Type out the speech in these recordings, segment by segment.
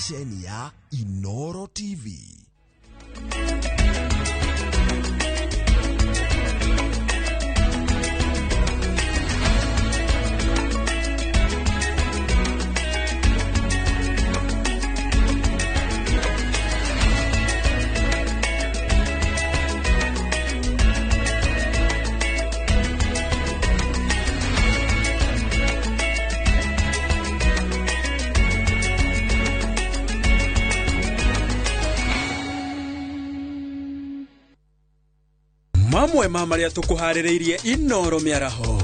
Ceceni ya Inoro TV. Mamwe ma marĩa tũkũharĩrĩirie Inoro mĩaraho.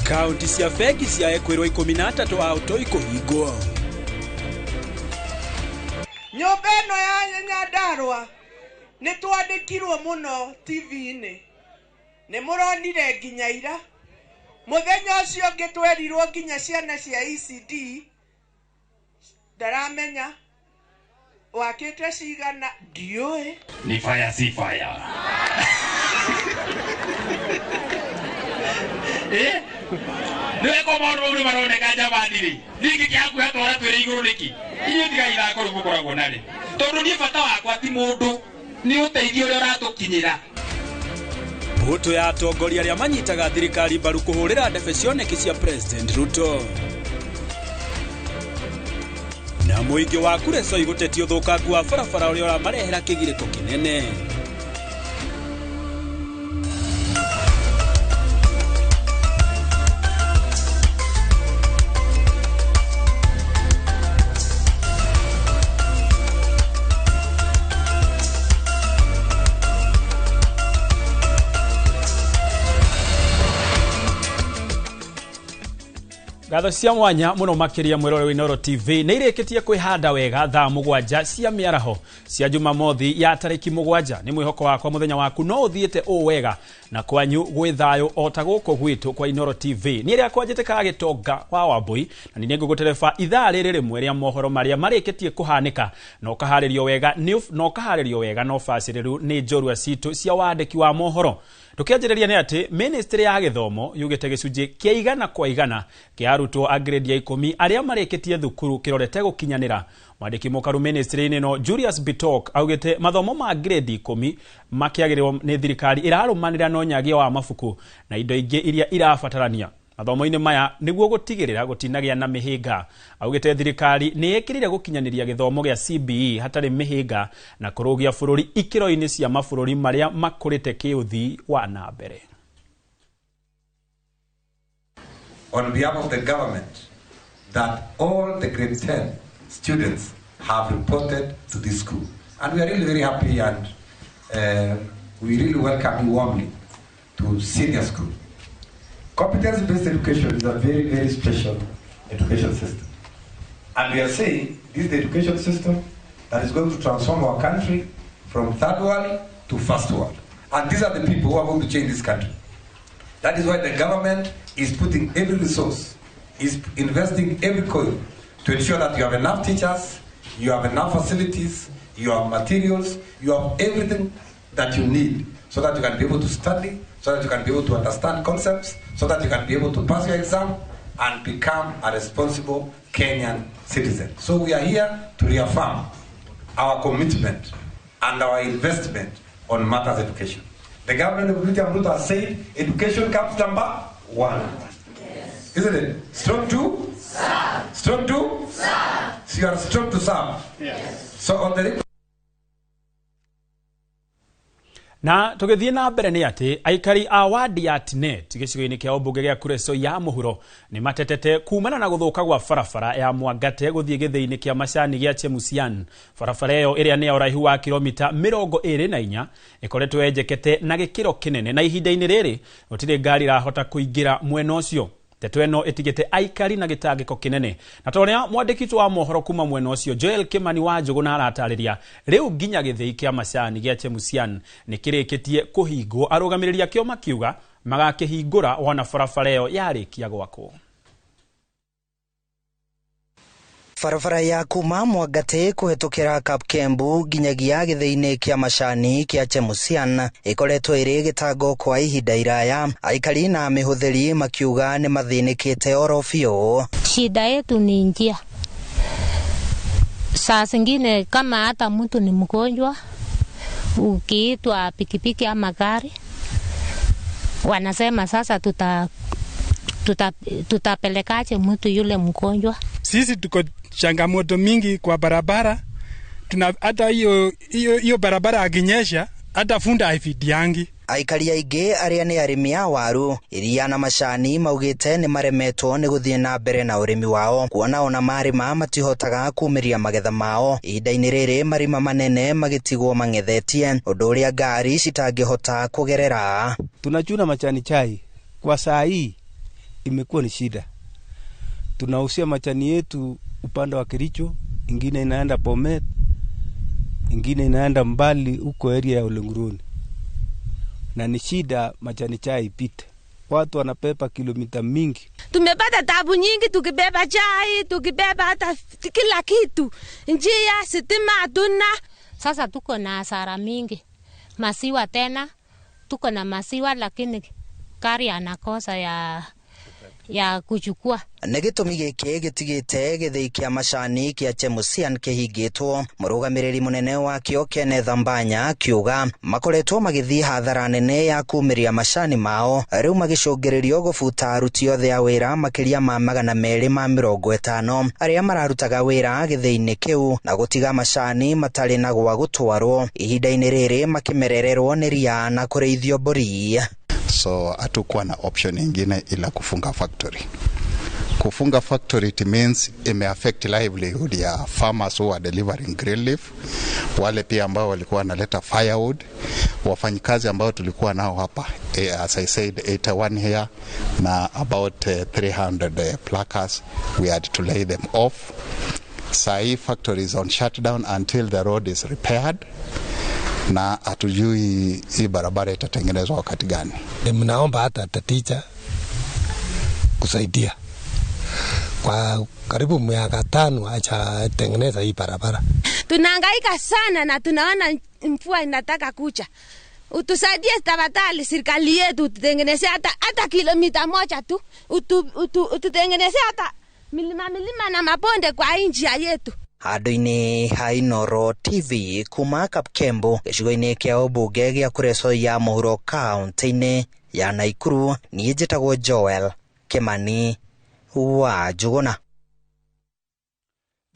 Kaunti cia bengi cia ekwĩrwo 13 a ũtoi kũhingwo. Nyũmba ĩno ya Nyandarua nĩ twandĩkirwo mũno TV-inĩ. Nĩ mũronire nginya ira. Mũthenya ũcio ũngĩ twerirwo nginya ciana cia ECD ndaramenya wakĩte cigana ndiũĩ. Ni fire si fire. Eh? Nĩ ko maũndũ mau nĩ maroneka jamani rĩ. Ningĩ kĩhakuhĩ atwara twĩrĩ igũrũ nĩkĩ? Inyuĩ tigai ithako rĩu mũkoragwo narĩ. Tondũ niĩ bata wakwa ti mũndũ, nĩ ũteithio ũrĩa ũratũkinyĩra. Mbũtũ ya atongoria arĩa manyitaga thirikari mbaru kũhũrĩra ndebe cioneki cia President Ruto. Na mũingĩ wa Kuresoi gũtetia ũthũkangu wa barabara ũrĩa ũramarehera kĩgirĩko kĩnene. Ngatho cia mwanya muno makiria mwirore wa Inoro TV nĩ irĩkĩtie kwĩhanda wega thaa 7 cia mĩaraho cia Jumamothi ya tarĩki 7. Nĩ mwĩhoko wakwa mũthenya waku no ũthiĩte ũũ wega na kwanyu gwĩ thayũ o ta gũkũ gwitũ kwa Inoro TV. Niĩ rĩakwa njĩtĩkaga Gĩtonga wa Wambui na nĩ ngũgũtereba ithaa rĩrĩ rĩmwe rĩa mohoro marĩa marĩkĩtie kũhanĩka na ũkaharĩrio wega na ũkaharĩrio wega na ũbacĩrĩru nĩ njorua citũ cia wandĩki wa mohoro. Tukianjĩrĩria nĩ atĩ ministry ya gĩthomo yugĩte gĩcunjĩ kĩa 100 kwa 100 kĩa arutwo a grade ya 10 arĩa marĩkĩtie thukuru kĩrorete gũkinyanĩra. Mwandĩki mũkaru ministry-inĩ no Julius Bitok augĩte mathomo ma grade 10 makĩagĩrĩrwo nĩ thirikari ĩrarũmanĩra na ũnyagia wa mabuku na indo ingĩ iria irabatarania mathomo-inĩ maya nĩguo gũtigĩrĩra gũtinagĩa na mĩhĩnga. Augĩte thirikari nĩ ĩkĩrĩire gũkinyanĩria gĩthomo gĩa CBE hatarĩ mĩhĩnga na kũrũgia bũrũri ikĩro-inĩ cia mabũrũri marĩa makũrĩte kĩũthii wa na mbere. On behalf of the government, that all the grade 10 students have reported to this school. And we are really very happy and we really welcome you warmly to senior school. Competence-based education is a very, very special education system. And we are saying this is the education system that is going to transform our country from third world to first world. And these are the people who are going to change this country. That is why the government is putting every resource, is investing every coin to ensure that you have enough teachers, you have enough facilities, you have materials, you have everything that you need so that you can be able to study, so that you can be able to understand concepts, so that you can be able to pass your exam and become a responsible Kenyan citizen. So we are here to reaffirm our commitment and our investment on matters education. The government of William Ruto has said education comes number 1. Yes. Isn't it? Strong to? Serve. Strong to? Serve. So you are strong to serve. Yes. So on the na tũgĩthiĩ na mbere nĩ atĩ aikari a wadi ya Tinet gĩcigo-inĩ kĩa ũmbunge gĩa Kuresoi ya mũhuro nĩ matetete kumana na gũthũka gwa barabara ya Mwangate gũthiĩ gĩthĩi-inĩ kĩa macani gĩa Chemusian. Barabara ĩyo ĩrĩa nĩ ya ũraihu wa kilomita 24 ĩkoretwo yenjekete na gĩkĩro kĩnene na ihinda-inĩ rĩrĩ gũtirĩ ngari irahota kũingĩra mwena ũcio. Ndeto ĩno ĩtigĩte aikari na gĩtangĩko kĩnene na torĩa mwandĩki wa mohoro kuma mwena ũcio Joel Kimani wa Njũgũna aratarĩria rĩu nginya gĩthĩi kĩa macani gĩa Chemusian nĩ kĩrĩkĩtie kũhingwo. Arũgamĩrĩri akĩo makiuga magakĩhingũra wona barabara ĩyo yarĩkia gwakwo. Barabara ya kuma Mwangate kũhetũkĩra Kapkembu nginyagia gĩthĩi-inĩ kĩa macani kĩa Chemusian ĩkoretwo ĩrĩ gĩtango kwa ihinda iraya, aikari na mĩhũthĩri makiuga nĩ mathĩnĩkĩte oro biũ. Shida yetu ni njia. Saa zingine kama hata mtu ni mgonjwa, ukiitwa pikipiki ama gari, wanasema sasa tutapelekaje mtu yule mgonjwa. Sisi tuko changamoto mingi kwa barabara. Tuna hata hiyo barabara akinyesha hata funda haifidiangi. Aikari aingĩ arĩa nĩ arĩmi a waru, iria na macani maugĩte nĩ maremetwo nĩ gũthiĩ na mbere na ũrĩmi wao kuona ona marĩma matihotaga kumĩria magetha mao. Ihinda-inĩ rĩrĩ marima manene magĩtigwo mang'ethetie, ũndũ ũrĩa ngari citangĩhota kũgerera. Tunachuna machani chai kwa saa hii imekuwa ni shida. Tunausia machani yetu upande wa Kericho, ingine inaenda Bomet, ingine inaenda mbali huko area ya Ulenguruni. Na ni shida machani chai ipite. Watu wanapepa kilomita mingi. Tumepata tabu nyingi tukibeba chai, tukibeba hata kila kitu. Njia, sitima hatuna. Sasa tuko na hasara mingi. Masiwa tena, tuko na masiwa lakini gari anakosa ya kuchukua. Nĩ gĩtũmi gĩkĩ gĩtigĩte gĩthĩi kĩa macani kĩa Chemusian kĩhingĩtwo. Mũrũgamĩrĩri mũnene wakĩo Kenneth Ambanya akiuga makoretwo magĩthiĩ hathara nene ya kumĩria macani mao, rĩu magĩcũngĩrĩrio gũbuta aruti othe a wĩra makĩria ma 250 arĩa mararutaga wĩra gĩthĩi-inĩ kĩu na gũtiga macani matarĩ na gwa gũtwarwo. Ihinda-inĩ rĩrĩ makĩmerererwo nĩ ria na kũrĩithio mbũri. So hatukuwa na option nyingine ila kufunga factory. Kufunga factory it means ime affect livelihood ya farmers who are delivering green leaf, wale pia ambao walikuwa wanaleta firewood, wafanyikazi ambao tulikuwa nao hapa, as I said 81 here na about 300 pluckers, we had to lay them off. Sai factory is on shutdown until the road is repaired. Na hatujui hii barabara itatengenezwa wakati gani. Mnaomba hata taticha kusaidia. Kwa karibu miaka 5 hajatengeneza hii barabara. Tunahangaika sana na tunaona mvua inataka kucha. Utusaidie tafadhali serikali yetu, tutengeneze hata kilomita 1 tu. Ututengeneze hata milima milima na mabonde kwa njia yetu. Handũ-inĩ ha Inooro TV kuma Kapkembo gĩcigo-inĩ kĩa ũmbunge gĩa Kuresoi ya mũhuro kaũntĩ-inĩ ya Naikuru, niĩ njĩtagwo Joel Kimani wa Njuguna.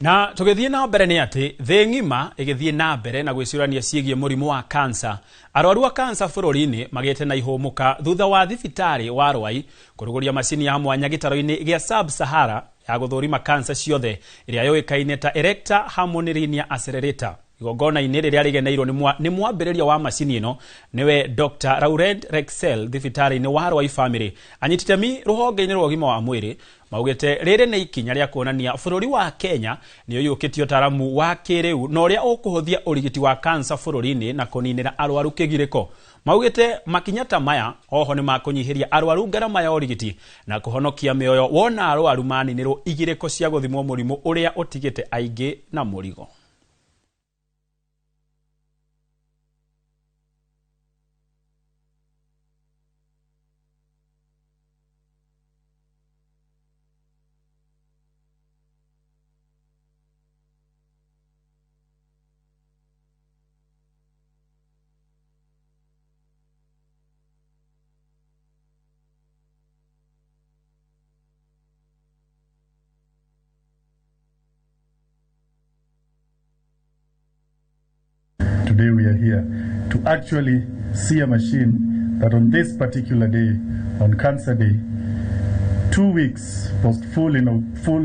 Na tũgĩthiĩ na mbere nĩ atĩ thĩ ng'ima ĩgĩthiĩ na mbere na gwĩcũrania ciĩgiĩ mũrimũ wa kansa. Arwaru a kansa bũrũri-inĩ magĩte na ihũmũka thutha wa thibitarĩ wa Rwai kũrugũria macini ya mwanya gĩtaro-inĩ gĩa Sub-Sahara ya gũthũrima kansa ciothe ĩrĩa yũĩkaine ta Erecta Harmony Accelerator. Igongona-inĩ rĩrĩa rĩgeneirwo nĩ mwambĩrĩria wa macini ĩno nĩwe Dr. Laurent Rexel thibitarĩ-inĩ wa Rwai Family. Anyititemi rũhonge-inĩ rwa ũgima wa mwĩrĩ maugĩte rĩrĩ nĩ ikinya rĩa kuonania bũrũri wa Kenya nĩ ũiyũkĩtie ũtaaramu wa kĩrĩu na ũrĩa ũkũhũthia ũrigiti wa kansa bũrũri-inĩ na kũninĩra arwaru kĩgirĩko. Maugĩte makinya ta maya oho nĩ makũnyihĩria arwaru ngarama ya ũrigiti na kũhonokia mĩoyo wona arwaru maninĩrwo igirĩko cia gũthimwo mũrimũ ũrĩa ũtigĩte aingĩ na mũrigo. Today we are here to actually see a machine that on this particular day, on Cancer Day, 2 weeks post full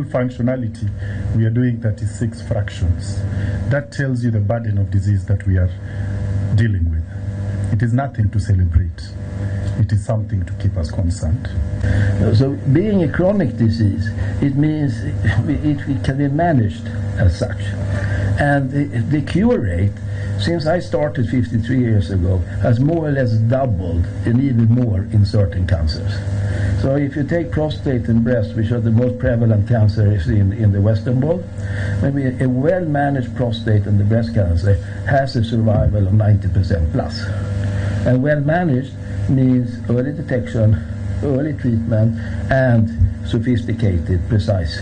functionality, we are doing 36 fractions. That tells you the burden of disease that we are dealing with. It is nothing to celebrate. It is something to keep us concerned. So being a chronic disease, it means it can be managed as such. And the cure rate, since I started 53 years ago, has more or less doubled and even more in certain cancers. So if you take prostate and breast, which are the most prevalent cancers in the Western world, maybe a well-managed prostate and the breast cancer has a survival of 90% plus. And well-managed means early detection, early treatment, and sophisticated, precise.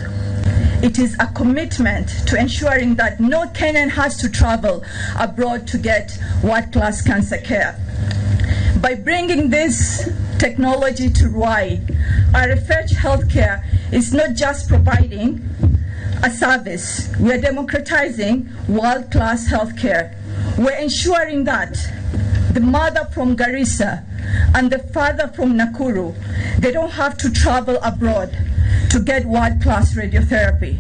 It is a commitment to ensuring that no Kenyan has to travel abroad to get world-class cancer care. By bringing this technology to Ruai, RFH Healthcare is not just providing a service, we are democratizing world-class healthcare. We're ensuring that the mother from Garissa and the father from Nakuru, they don't have to travel abroad to get world-class radiotherapy.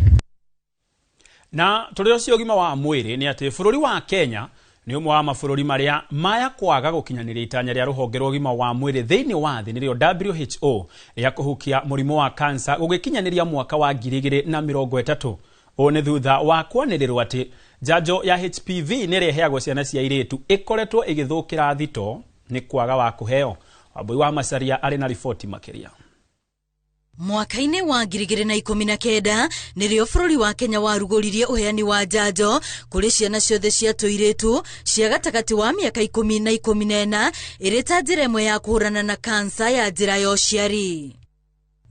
Na tũrĩ ũcio ũgima wa mwĩrĩ nĩ atĩ bũrũri wa Kenya nĩ ũmwe wa mabũrũri marĩa maya kwaga gũkinyanĩria itanya rĩa rũhonge rwa ũgima wa mwĩrĩ thĩinĩ wa thĩ nĩrĩo WHO rĩa kũhukia mũrimũ wa kansa gũgĩkinyanĩria mwaka wa 2030. Ũũ nĩ thutha wa kwanĩrĩrwo atĩ njanjo ya HPV nĩ ĩrĩa ĩheagwo ciana cia airĩtu ĩkoretwo ĩgĩthũkĩra thito nĩ kwaga wa kũheo. Wambui wa Macharia arĩ na riboti makĩria. Mwaka-inĩ wa 2019 nĩrĩo bũrũri wa Kenya warugũririe ũheani wa njanjo kũrĩ ciana ciothe cia tũirĩtu cia gatagatĩ wa mĩaka 10 na 14 ĩrĩ ta njĩra ĩmwe ya kũhũrana na kansa ya njĩra ya ũciari.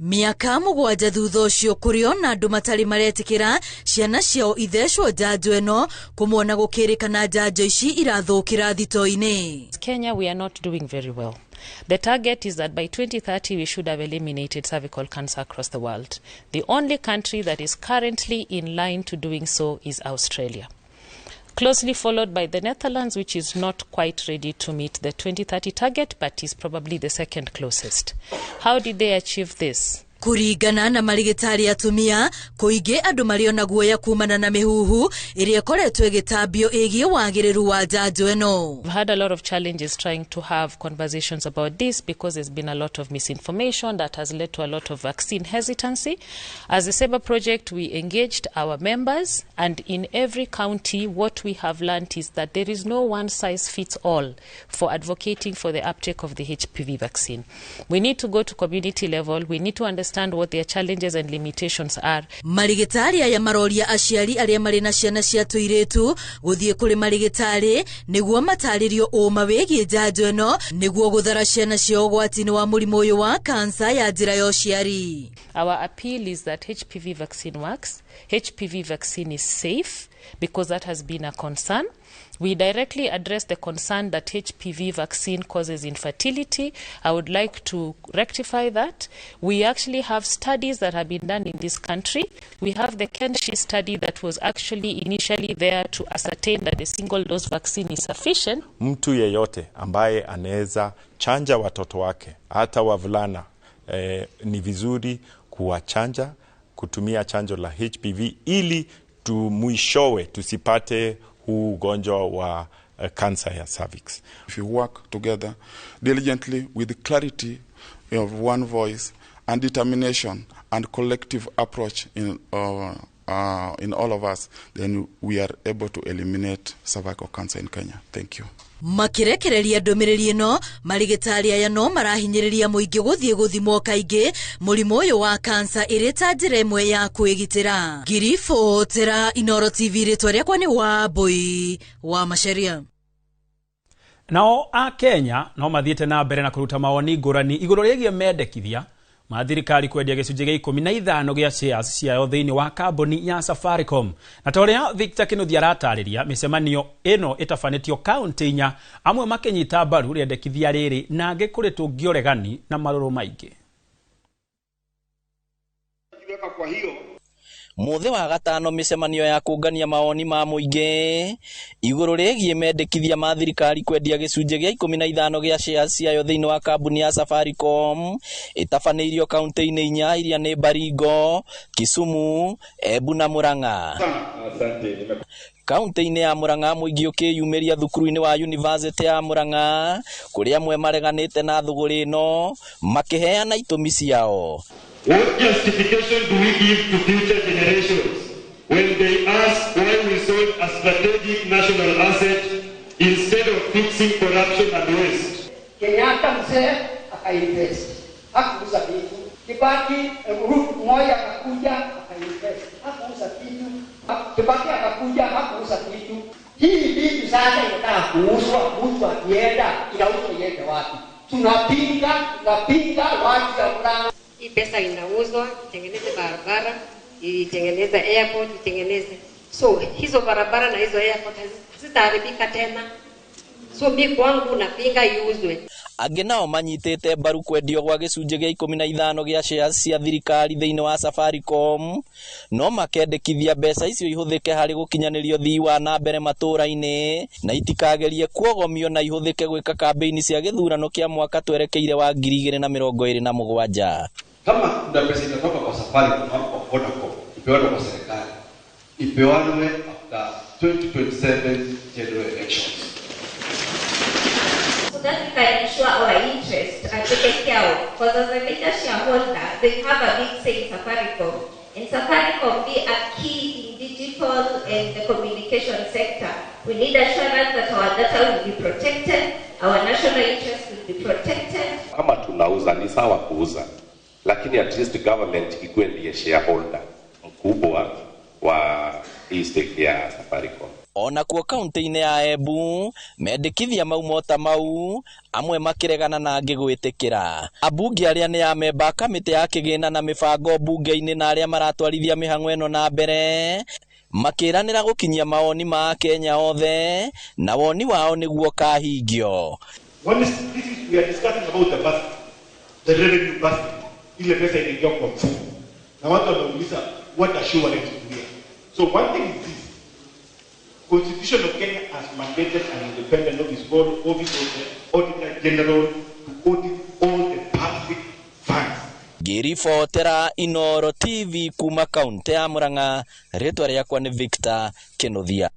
Mĩaka 7 thutha ũcio kũrĩ ona andũ matarĩ maretĩkĩra ciana ciao ithecwo njanjo ĩno kũmona gũkĩrĩkana njanjo ici irathũkĩra thito-inĩ. Kenya, we are not doing very well. The target is that by 2030 we should have eliminated cervical cancer across the world. The only country that is currently in line to doing so is Australia, closely followed by the Netherlands, which is not quite ready to meet the 2030 target, but is probably the second closest. How did they achieve this? Kũringana na marigitari atumia kũingĩ andũ marĩ ona guoya kumana na mĩhuhu ĩrĩa ĩkoretwo ĩgĩtambio ĩgiĩ wagĩrĩru wa njanjo ĩno. We've had a lot of challenges trying to have conversations about this because there's been a lot of misinformation that has led to a lot of vaccine hesitancy. As the SEBA project, we engaged our members, and in every county what we have learned is that there is no one size fits all for advocating for the uptake of the HPV vaccine. We need to go to community level. We need to understand what their challenges and limitations are. Marigitari aya maroria aciari arĩa marĩ na ciana cia tũirĩtu gũthiĩ kũrĩ marigitari nĩguo matarĩrio ũma wĩgiĩ njanjo ĩno nĩguo gũthara ciana ciao ũgwati-inĩ wa mũrimũ ũyũ wa kansa ya njĩra ya ũciari. Our appeal is that HPV vaccine works. HPV vaccine is safe because that has been a concern. We directly address the concern that HPV vaccine causes infertility. I would like to rectify that. We actually have studies that have been done in this country. We have the Kenshi study that was actually initially there to ascertain that the single dose vaccine is sufficient. Mtu yeyote ambaye anaweza chanja watoto wake hata wavulana, ni vizuri kuwachanja kutumia chanjo la HPV ili tumwishowe tusipate huu ugonjwa wa cancer ya cervix. If you work together diligently with clarity of one voice and determination and collective approach in all of us, then we are able to eliminate cervical cancer in Kenya. Thank you. Makirekereria ndũmĩrĩri ĩno marigitari aya no marahinyĩrĩria mũingĩ gũthiĩ gũthimwo kaingĩ mũrimũ ũyũ wa kansa ĩrĩ ta njĩra ĩmwe ya kwĩgitĩra. Ngiribotera Inooro TV, rĩtwa rĩakwa nĩ Wambui wa Macharia. Nao a Kenya no mathiĩte na mbere na kũruta mawoni ngũrani igũrũ rĩgiĩ mendekithia ma thirikari kwendia gĩcunjĩ gĩa 15 gĩa shares ciayo thĩinĩ wa kambuni ya Safaricom. Na ta ũrĩa Victor Kinuthia aratarĩria, mĩcemanio ĩno ĩtabanĩtio kaunti inya, amwe makĩnyita mbaru rĩendekithia rĩrĩ na angĩ kũrĩ tũngĩoregani na marũrũ maingĩ. Mũthĩ wa gatano mĩcemanio ya kũngania mawoni ma mũingĩ igũrũ rĩgiĩ mendekithia ma thirikari kwendia gĩcunjĩ gĩa 15 gĩa shares ciayo thĩinĩ wa kambuni ya Safaricom ĩtabanĩirio kaunti-inĩ inya iria nĩ Baringo, Kisumu, Embu na Murang'a. Kaunti-inĩ ya Murang'a mũingĩ ũkĩyumĩria thukuru-inĩ wa University ya Murang'a kũrĩa amwe mareganĩte na thũgũrĩ ĩno makĩheana itũmi ciao. What justification do we give to future generations when they ask why we sold a strategic national asset instead of fixing corruption and waste? Kenyatta mzee akainvest, hakuuza vitu. Kibaki, Moi akakuja akainvest, hakuuza kitu. Kibaki akakuja hakuuza kitu. Hii vitu sasa inataka kuuzwa, mtu akienda inauzwa iende wapi? Tunapinga watu ya Murang'a. Hii pesa inauzwa, tengeneze barabara, itengeneze airport, itengeneze. So hizo barabara na hizo airport hazitaharibika tena. So mi kwangu napinga iuzwe. Angĩ nao manyitĩte mbaru kwendio gwa gĩcunjĩ gĩa 15 gĩa shares cia thirikari thĩinĩ wa Safaricom no makendekithia mbeca icio ihũthĩke harĩ gũkinyanĩria ũthii wa na mbere matũũra-inĩ na itikagerie kuogomio na ihũthĩke gwĩka kambĩini cia gĩthurano kĩa mwaka twerekeire wa 2027. Kama kuna pesa inatoka kwa Safaricom ama kwa Vodacom ipewanwe kwa serikali, ipewanwe after 2027 general elections. So that we can ensure our interests are taken care of. Because as a major shareholder, they have a big say in Safaricom. And Safaricom be a key in digital and the communication sector. We need assurance that our data will be protected, our national interests will be protected. Kama tunauza ni sawa kuuza, lakini at least government ikuwe ndiye shareholder mkubwa wa hii stake ya Safaricom. Ona kuo kaunti-inĩ ya Embu mendekithia mau mota mau amwe makiregana na angĩ gwĩtĩkĩra. Ambunge arĩa nĩ amemba a kamĩtĩ ya kĩgĩna na mĩbango mbunge-inĩ na arĩa maratwarithia mĩhang'o ĩno na mbere makĩranĩra gũkinyia mawoni ma Akenya othe na woni wao nĩguo kahingio. When this is, we are discussing about the budget, the revenue budget, ile pesa inaingia kwa mfuko. Na watu wanauliza what assurance do we have? So one thing is this. Constitution of Kenya has mandated an independent office called Office of the Auditor General to audit all the public funds. Ngĩribotera Inooro TV kuma kaunti ya Murang'a, rĩtwa rĩakwa nĩ Victor Kĩnuthia.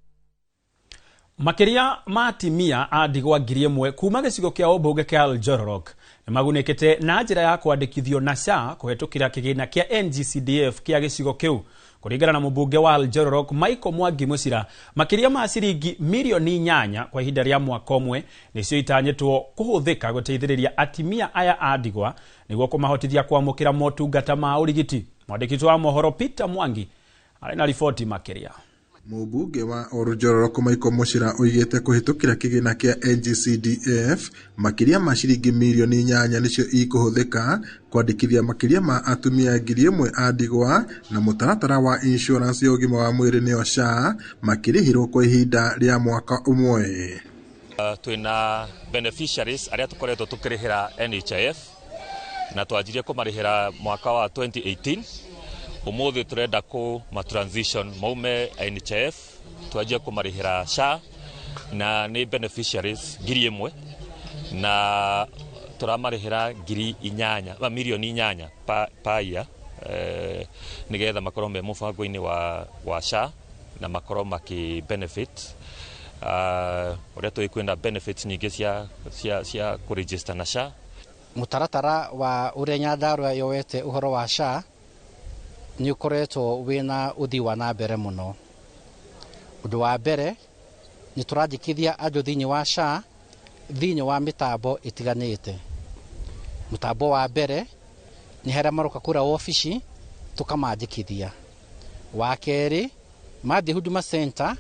Makĩria ma atimia a ndigwa 1,000 kuma gĩcigo kĩa ũmbunge kĩa Oljororok nĩmagunĩkĩte na njĩra ya kwandĩkithio na SHA kũhetũkĩra kĩgĩna kĩa NGCDF kĩa gĩcigo kĩu. Kũringana na mũmbunge wa Oljororok Michael Mwangi Mũcira, makĩria ma ciringi mirioni 8 kwa ihinda rĩa mwaka ũmwe nĩcio itanyĩtwo kũhũthĩka gũteithĩrĩria atimia aya a ndigwa nĩguo kũmahotithia kwamũkĩra motungata ma ũrigiti. Mwandĩki wa mohoro Peter Mwangi arĩ na riboti makĩria. Mũmbunge wa Oljororok Michael Mũcira oigĩte kũhĩtũkĩra kĩgĩna kĩa NGCDF makĩria ma ciringi mirioni 8 nĩcio ikũhũthĩka kwandĩkithia makĩria ma atumia 1,000 a ndigwa na mũtaratara wa insurance ya ũgima wa mwĩrĩ nĩyo SHA makĩrĩhĩrwo kwa ihinda rĩa mwaka ũmwe. Twĩna beneficiaries arĩa tũkoretwo tũkĩrĩhĩra NHIF na twanjirie kũmarĩhĩra mwaka wa 2018. Umuthi turenda ku ma transition maume NHIF twanjie kumarihira SHA na ni beneficiaries 1,000 na turamarihira 8,000 milioni 8 pa year nigetha makorwo me mubango-inĩ wa SHA na makorwo maki benefit uria tũĩ kwĩna benefits nyingĩ cia kũregister na SHA. Mũtaratara wa ũrĩa Nyandarua yoete ũhoro wa SHA nĩ ũkoretwo wĩna ũthii wa na mbere mũno. Ũndũ wa mbere nĩ tũrandĩkithia andũ thĩinĩ wa SHA thĩinĩ wa mĩtambo ĩtiganĩte. Mũtambo wa mbere nĩ harĩa maroka kũrĩa wabici tũkamandĩkithia. Wa kerĩ mathiĩ Huduma Center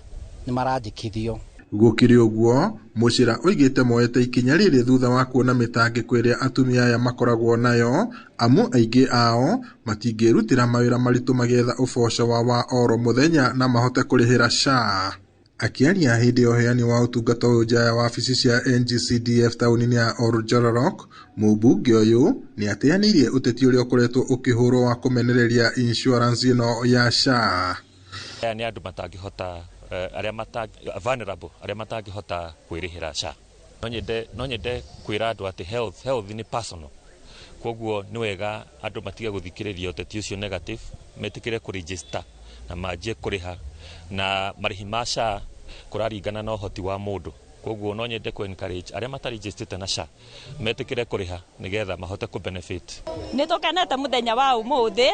nĩ marandĩkithio. Gũkĩrĩ ũguo, Mũcira oigĩte moete ikinya rĩrĩ thutha wa kuona mĩtangĩko ĩrĩa atumia aya makoragwo nayo, amu aingĩ ao matingĩrutĩra mawĩra maritũ magĩetha ũboco wa oro mũthenya na mahote kũrĩhĩra SHA. Akĩaria hĩndĩ ya ũheani wa ũtungata ũyũ nja ya wabici cia NGCDF taũni-inĩ ya Oljororok, mũmbunge ũyũ nĩateanĩirie ũteti ũrĩa ũkoretwo ũkĩhũrwo wa kũmenereria insurance ĩno ya SHA. Aya nĩ andũ matangĩhota arĩa vulnerable arĩa matangĩhota kwĩrĩhĩra SHA. No nyende kwĩra andũ atĩ health nĩ personal. Koguo nĩ wega andũ matige gũthikĩrĩria ũteti ũcio negative, metĩkĩre kũregister na manjie kũrĩha, na marĩhi ma SHA kũraringana na ũhoti wa mũndũ. Koguo no nyende kũ encourage arĩa mataregistrĩte na SHA metĩkĩre kũrĩha nĩgetha mahote kũ benefit. Nĩ tũkenete mũthenya wa ũmũthĩ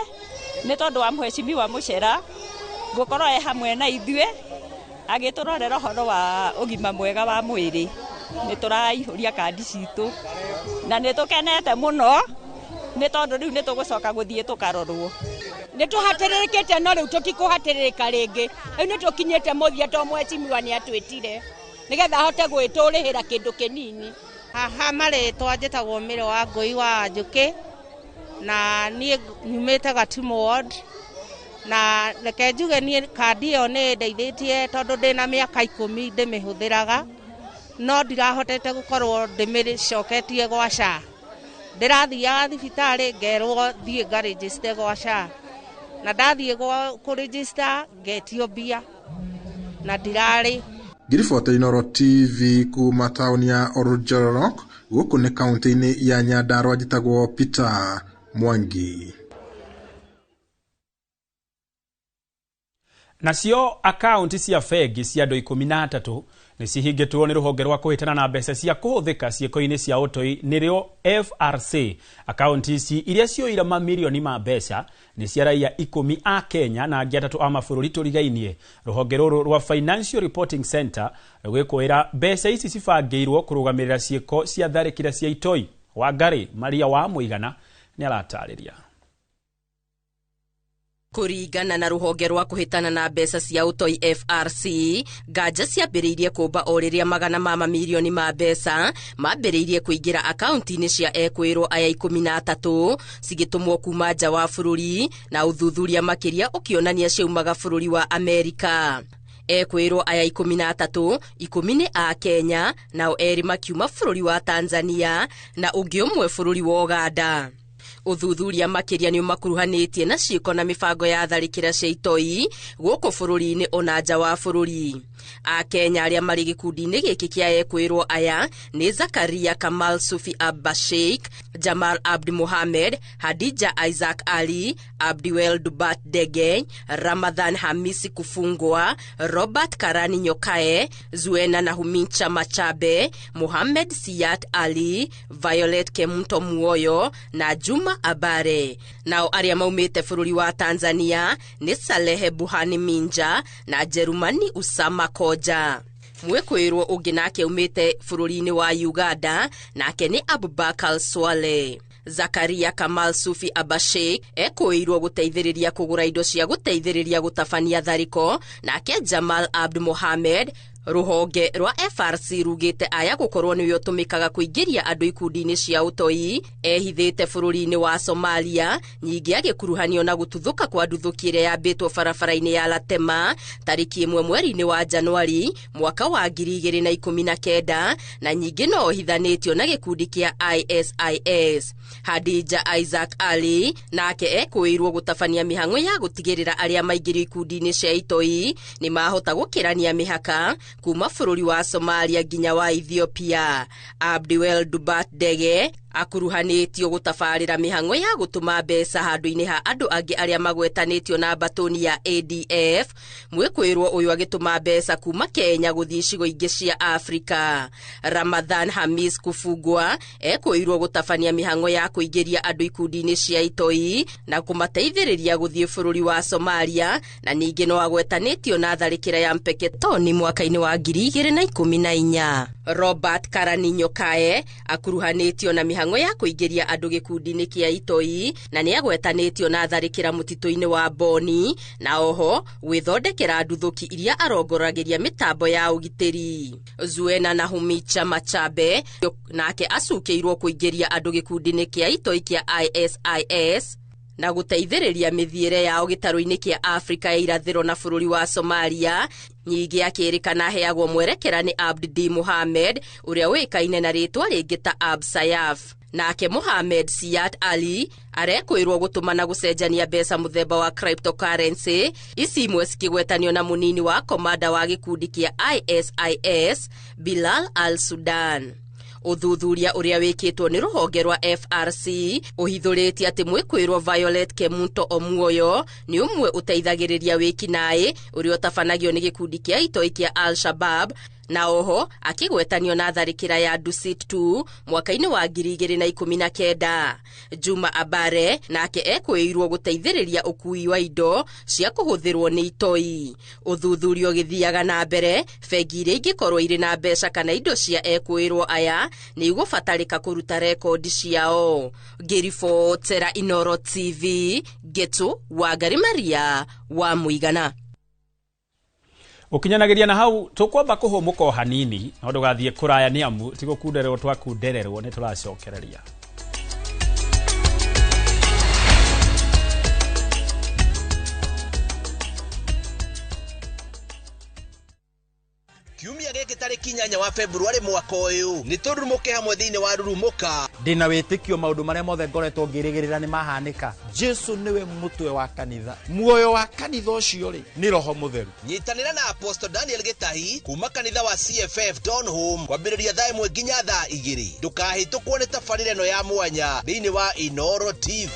nĩ tondũ wa mheshimiwa Mũcera gũkorwo e hamwe na ithuĩ agĩtũrorera ũhoro wa ũgima mwega wa mwĩrĩ. Nĩ tũraihũria kandi citũ na nĩ tũkenete mũno nĩ tondũ rĩu nĩ tũgũcoka gũthiĩ tũkarorwo. Nĩ tũhatĩrĩrĩkĩte no rĩu tũtikũhatĩrĩrĩka rĩngĩ. Rĩu nĩ tũkinyĩte mũthia to mheshimiwa nĩ atwĩtire nĩgetha ahote gwĩtũrĩhĩra kĩndũ kĩnini. Haha marĩtwa njĩtagwo Mĩro wa Ngũi wa Njũkĩ na niĩ nyumĩte Gatimu ward. Na reke njuge niĩ kandi ĩyo nĩ ĩndeithĩtie tondũ ndĩna mĩaka 10 ndĩmĩhũthĩraga, no ndirahotete gũkorwo ndĩmĩcoketie gwa SHA. Ndĩrathiaga thibitarĩ ngerwo thiĩ ngarĩnjĩcite gwa SHA, na ndathiĩ kũrĩnjĩcita ngetio mbia na ndirarĩ. Ngiribota Inooro TV kuma taũni ya Oljolorok gũkũ nĩ kaunti-inĩ ya Nyandarua, njĩtagwo Peter Mwangi. Nacio akaunti cia bengi cia andũ 13 nĩ cihingĩtwo nĩ rũhonge rwa kũhĩtana na mbeca cia kũhũthĩka ciĩko-inĩ cia ũtoi nĩrĩo FRC. Akaunti ici iria cioire mamirioni ma mbeca nĩ cia raia 10 a Kenya na angĩ 3 a mabũrũri tũrigainie. Rũhonge rũrũ rwa Financial Reporting Center rũgĩkwĩra mbeca ici cibangĩirwo kũrũgamĩrĩra ciĩko cia tharĩkĩra cia itoi. Wangari Maria wa Mũigana nĩ aratarĩria. Kũringana na rũhonge rwa kũhĩtana na mbeca cia ũtoi FRC, nganja ciambĩrĩirie kũmba o rĩrĩa magana ma mamirioni ma mbeca mambĩrĩirie kũingĩra akaunti-inĩ cia ekwĩrwo aya 13 cigĩtũmwo kuma nja wa bũrũri, na ũthuthuria makĩria ũkĩonania ciaumaga bũrũri wa Amerika. Ekwĩrwo aya 13, 10 nĩ a Kenya, nao 2 makiuma bũrũri wa Tanzania na ũngĩ ũmwe bũrũri wa Uganda. Ũthuthuria makĩria nĩ ũmakuruhanĩtie na ciĩko na mĩbango ya tharĩkĩra cia itoi gũkũ bũrũri-inĩ ona nja wa bũrũri. Akenya arĩa marĩ gĩkundi-inĩ gĩkĩ kĩa ekwĩrwo aya nĩ Zakaria Kamal Sufi Abba Sheikh, Jamal Abdi Mohamed, Hadija Isaac Ali, Abdiwel Dubat Dege, Ramadhan Hamisi Kufungwa, Robert Karani Nyokae, Zuena Nahumincha Machabe, Mohamed Siyat Ali, Violet Kemunto Muoyo na Juma Abare. Nao arĩa maumĩte bũrũri wa Tanzania nĩ Salehe Buhani Minja na Jerumani Usama Koja. Mwĩkũĩrwo ũngĩ nake umĩte bũrũri-inĩ wa Uganda nake nĩ Abubakar Swale. Zakaria Kamal Sufi Abasheikh ekũĩirwo gũteithĩrĩria kũgũra indo cia gũteithĩrĩria gũtabania tharĩko, nake Jamal Abd Mohamed Rũhonge rwa FRC rugĩte aya gũkorwo nĩwe ũtũmĩkaga kũingĩria andũ ikundi-inĩ cia ũtoi ehithĩte bũrũri-inĩ wa Somalia, nyingĩ agĩkuruhanio na gũtuthũka kwa nduthũki ĩrĩa yambĩtwo barabara-inĩ ya Latema tarĩki 1 mweri-inĩ wa Januari mwaka wa 2019, na nyingĩ no ohithanĩtio na gĩkundi kĩa ISIS. Hadija Isaac Ali nake ekũĩirwo gũtabania mĩhang'o ya gũtigĩrĩra arĩa maingĩrio ikundi-inĩ cia itoi nĩ mahota gũkĩrania mĩhaka kuma bũrũri wa Somalia nginya wa Ethiopia. Abdiwel Dubat Dege akuruhanĩtio gũtabarĩra mĩhang'o ya gũtũma mbeca handũ-inĩ ha andũ angĩ arĩa magwetanĩtio na mbatũni ya ADF. Mwĩkũĩrwo ũyũ agĩtũma mbeca kuma Kenya gũthiĩ icigo ingĩ cia Afrika. Ramadhan Hamis Kufungwa ekũĩrwo gũtabania mĩhang'o ya kũingĩria andũ ikundi-inĩ cia itoi na kũmateithĩrĩria gũthiĩ bũrũri wa Somalia, na ningĩ no agwetanĩtio na tharĩkĩra ya Mpeketoni mwaka-inĩ wa 2014. Robert Karani Nyokae akuruhanĩtio na mĩhang'o ya kũingĩria andũ gĩkundi-inĩ kĩa itoi na nĩ agwetanĩtio na tharĩkĩra mũtitũ-inĩ wa Boni, na oho gwĩthondekera nduthũki iria arongoragĩria mĩtambo ya ũgitĩri. Zuena Nahumicha Machabe nake acukĩirwo kũingĩria andũ gĩkundi-inĩ kĩa itoi kĩa ISIS na gũteithĩrĩria mĩthiĩre yao gĩtarũ-inĩ kĩa Afrika ya irathĩro na bũrũri wa Somalia. Nyingĩ akĩrĩkana aheagwo mwerekera nĩ Abdi Mohamed ũrĩa ũĩkaine na rĩtwa rĩngĩ ta Ab Sayaf. Nake Mohamed Siyat Ali arekwĩrwo gũtũma na gũcenjania mbeca mũthemba wa cryptocurrency, ici imwe cikĩgwetanio na mũnini wa komanda wa gĩkundi kĩa ISIS Bilal al-Sudan. Ũthuthuria ũrĩa wĩkĩtwo nĩ rũhonge rwa FRC ũhithũrĩtie atĩ mwĩkũĩrwo Violet Kemunto Omuoyo nĩ ũmwe ũteithagĩrĩria wĩkinaĩ ũrĩa ũtabanagio nĩ gĩkundi kĩa itoi kĩa Al-Shabaab, na oho akĩgwetanio na tharĩkĩra ya Dusit 2 mwaka-inĩ wa 2019. Juma Abare nake ekũĩirwo gũteithĩrĩria ũkui wa indo cia kũhũthĩrwo nĩ itoi. Ũthuthuria ũgĩthiaga na mbere, bengi iria ingĩkorwo irĩ na mbeca kana indo cia ekũĩrwo aya nĩ igũbatarĩka kũruta rekondi ciao. Ngĩribotera Inooro TV, Getu Wangari Maria wa Mũigana. Ukinyanagiria na hau tukwamba kuhumuka o hanini no ndugathie kuraya ni amu ti gukundererwo twakundererwo ni turacokereria. Tarĩki 8 wa Februarĩ mwaka ũyũ nĩ tũrurumũke hamwe thĩinĩ wa Rurumũka. Ndĩna wĩtĩkio maũndũ marĩa mothe ngoretwo ngĩrĩgĩrĩra nĩ mahanĩka. Jesu nĩwe mũtwe wa kanitha. Muoyo wa kanitha ũcio rĩ nĩ Roho Mũtheru. Nyitanĩra na Apostle Daniel Gĩtahi kuma kanitha wa CFF Donholm kwambĩrĩria thaa 1 nginya thaa 2. Ndũkahĩtũkwo nĩ tabarĩra ĩno ya mwanya thĩinĩ wa Inooro TV.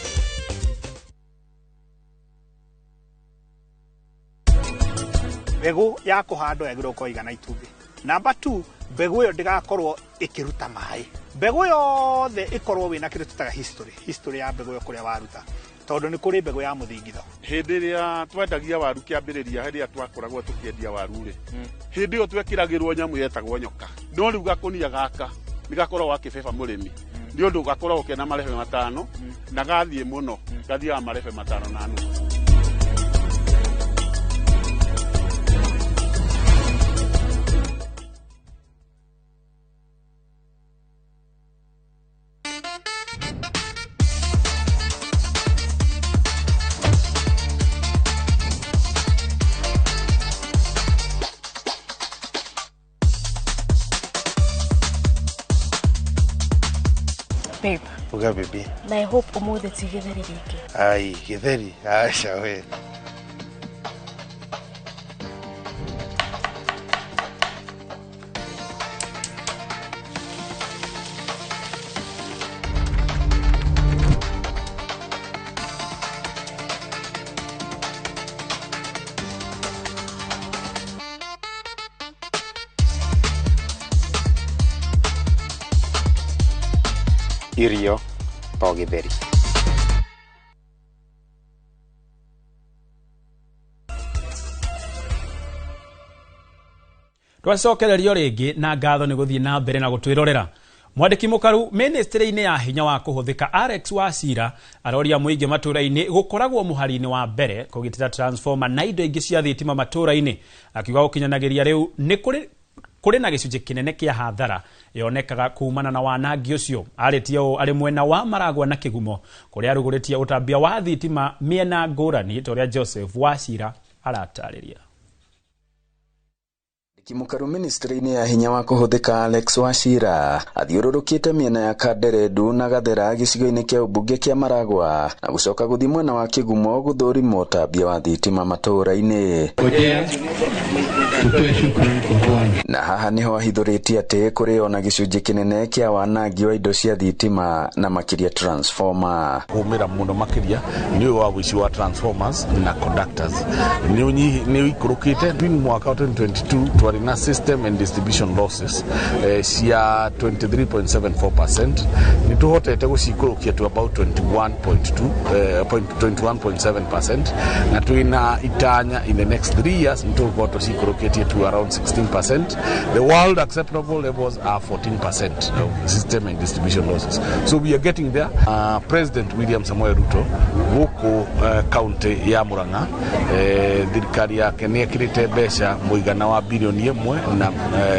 Mbegũ ya kũhandwo yagĩrĩirwo gũkorwo ĩigana itumbĩ. Namba 2, mbegũ ĩyo ndĩgakorwo ĩkĩruta maĩ. Mbegũ yothe ĩkorwo wĩna kĩndũ tũtaga history, history ya mbegũ ĩyo kũrĩa waruta, tondũ nĩ kũrĩ mbegũ ya mũthingitho. Hĩndĩ ĩrĩa twendagia waru kĩambĩrĩria, hĩndĩ ĩrĩa twakoragwo tũkĩendia waru rĩ, hĩndĩ ĩyo twekĩragĩrwo nyamũ yetagwo nyoka. No rĩu gakũnia gaka nĩ gakoragwo gakĩbeba mũrĩmi, nĩ ũndũ gakoragwo kena marebe 5 na gathiĩ mũno, gathiaga marebe 5.5. Babe. Uga baby. Na I hope umuthi ti githeri giki. Ai, githeri. Aca we. Irio to githeri. Twacokererio rĩngĩ na ngatho nĩ gũthiĩ na mbere na gũtwĩrorera. Mwandĩki mũkaru ministry-inĩ ya hinya wa kũhũthĩka Alex Wachira aroria mũingĩ matũra-inĩ gũkoragwo mũhari-inĩ wa mbere kũgitĩra transformer na indo ingĩ cia thitima matũra-inĩ, akiuga gũkinyanagĩria rĩu nĩ kũrĩ na gĩcunjĩ kĩnene kĩa hathara yonekaga kumana na wanangi ũcio. Arĩtie ũũ arĩ mwena wa Maragwa na Kĩgumo kũrĩa arugũrĩtie ũtambia wa thitima mĩena ngũrani ta ũrĩa Joseph Wachira aratarĩria. Mũkaru ministry-inĩ ya hinya wa kũhũthĩka Alex Wachira athiũrũrũkĩte mĩena ya Kanderendu na Gathera gĩcigo-inĩ kĩa ũmbunge kĩa Maragwa na gũcoka gũthiĩ mwena wa Kĩgumo gũthũrima ũtambia wa thitima matũũra-inĩ. Na haha nĩho ahithũrĩtie atĩ kũrĩ ona gĩcunjĩ kĩnene kĩa wanangi wa indo cia thitima na makĩria transformer. Kũmĩra mũno makĩria nĩ ũyũ wa ũici wa transformers na conductors nĩ ũikũrũkĩte mwaka wa 2022 twarĩ na system and distribution losses cia 23.74%. Nĩ tũhotete gũcikũrũkia to about 21.7% na twĩna itanya in the next 3 years nĩ tũgũkorwo tũcikũrũkĩtie to around 16%. The world acceptable levels are 14% of system and distribution losses. So we are getting there. President William Samoei Ruto gũkũ county ya Murang'a thirikari yake nĩ ĩkĩrĩte mbeca mũigana wa bilioni 1 na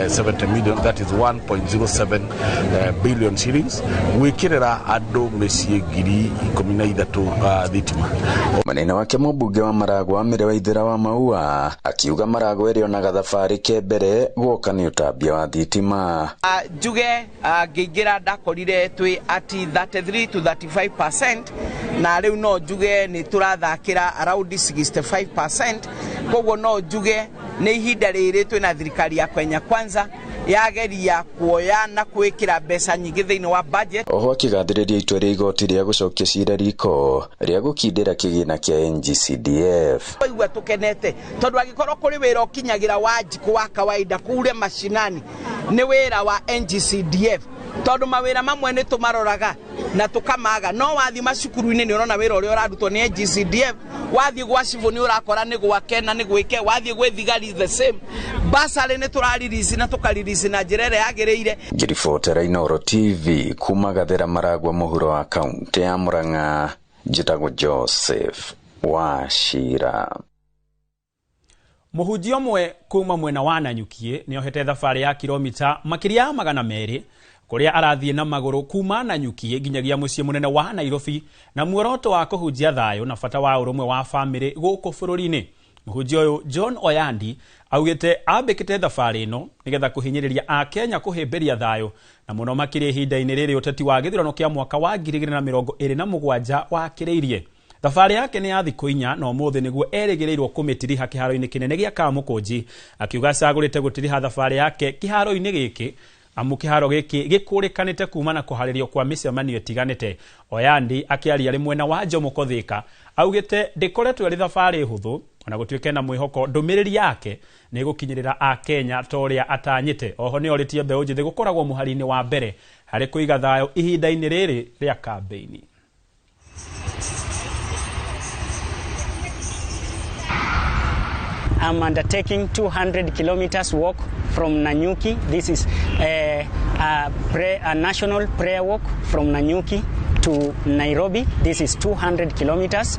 70 million, that is 1.07 billion shillings gwĩkĩrĩra andũ mĩciĩ 13,000 thitima. Mũnene wake mũmbunge wa Maragwa Mĩrĩ Waithera wa Maua akiuga Maragwa ĩrĩonaga thabarĩ ke mbere gwoka nĩ ũtambia wa thitima. Njuge ngĩingĩra ndakorire twĩ at 33 to 35% na rĩu no njuge nĩ tũrathakĩra around 65%. Koguo no njuge nĩ ihinda rĩrĩ twĩna thirikari ya Kenya Kwanza yageria kuoya na kwĩkĩra mbeca nyingĩ thĩinĩ wa budget. Oho akĩgathĩrĩria itua rĩa igoti rĩa gũcokia cira riko rĩa gũkindĩra kĩgĩna kĩa NGCDF. Twaigua tũkenete tondũ angĩkorwo kũrĩ wĩra ũkinyagĩra wa njikũ wa kawaida kure mashinani nĩ wĩra wa NGCDF, tondũ mawĩra mamwe nĩ tũmaroraga na tũkamaga, no wathiĩ macukuru-inĩ nĩ ũrona wĩra ũrĩa ũrarutwo nĩ NGCDF, wathiĩ gwa cibũ nĩ ũrakora nĩ gwake na nĩ gwĩke, wathiĩ gwĩ thigari the same. Basarĩ nĩ tũraririsi na tũkaririsi na njĩra ĩrĩa yagĩrĩire. Ngĩribotera Inooro TV kuma Gathera Maragwa mũhuro wa kaunti ya Murang'a, njĩtagwo Joseph Wachira. Mũhunjia ũmwe kuma mwena wa Nanyuki nĩohete thabarĩ ya kilomita makĩria ya 200 kũrĩa arathiĩ na magũrũ kuma Nanyuki nginyagia mũciĩ mũnene wa Nairobi na muoroto wa kũhunjia thayũ na bata wa ũrũmwe wa bamĩrĩ gũkũ bũrũri-inĩ. Mũhunjia ũyũ John Oyandi augĩte ambĩkĩte thabarĩ ĩno nĩgetha kũhinyĩrĩria Akenya kũhĩmbĩria thayũ na mũno makĩria ihinda-inĩ rĩrĩ ũteti wa gĩthurano kĩa mwaka wa 2027 wakĩrĩirie. Thabarĩ yake nĩ ya thikũ 4 na ũmũthĩ nĩguo erĩgĩrĩirwo kũmĩtiriha kĩharo-inĩ kĩnene gĩa Kamũkũnji, akiuga acagũrĩte gũtiriha thabarĩ yake kĩharo-inĩ gĩkĩ amu kĩharo gĩkĩ gĩkũrĩkanĩte kuma na kũharĩrio kwa mĩcemanio ĩtiganĩte. Oyandi akĩaria arĩ mwena wa Jomoko Thika augĩte ndĩkoretwo ĩrĩ thabarĩ hũthũ ona gũtuĩka na mwĩhoko ndũmĩrĩri yake nĩ gũkinyĩrĩra Akenya ta ũrĩa atanyĩte. Oho nĩ orĩtie mbeũ njĩthĩ gũkoragwo mũhari-inĩ wa mbere harĩ kũiga thayũ ihinda-inĩ rĩrĩ rĩa kambĩini. I'm undertaking 200 kilometers walk from Nanyuki. This is a national prayer walk from Nanyuki to Nairobi. This is 200 kilometers.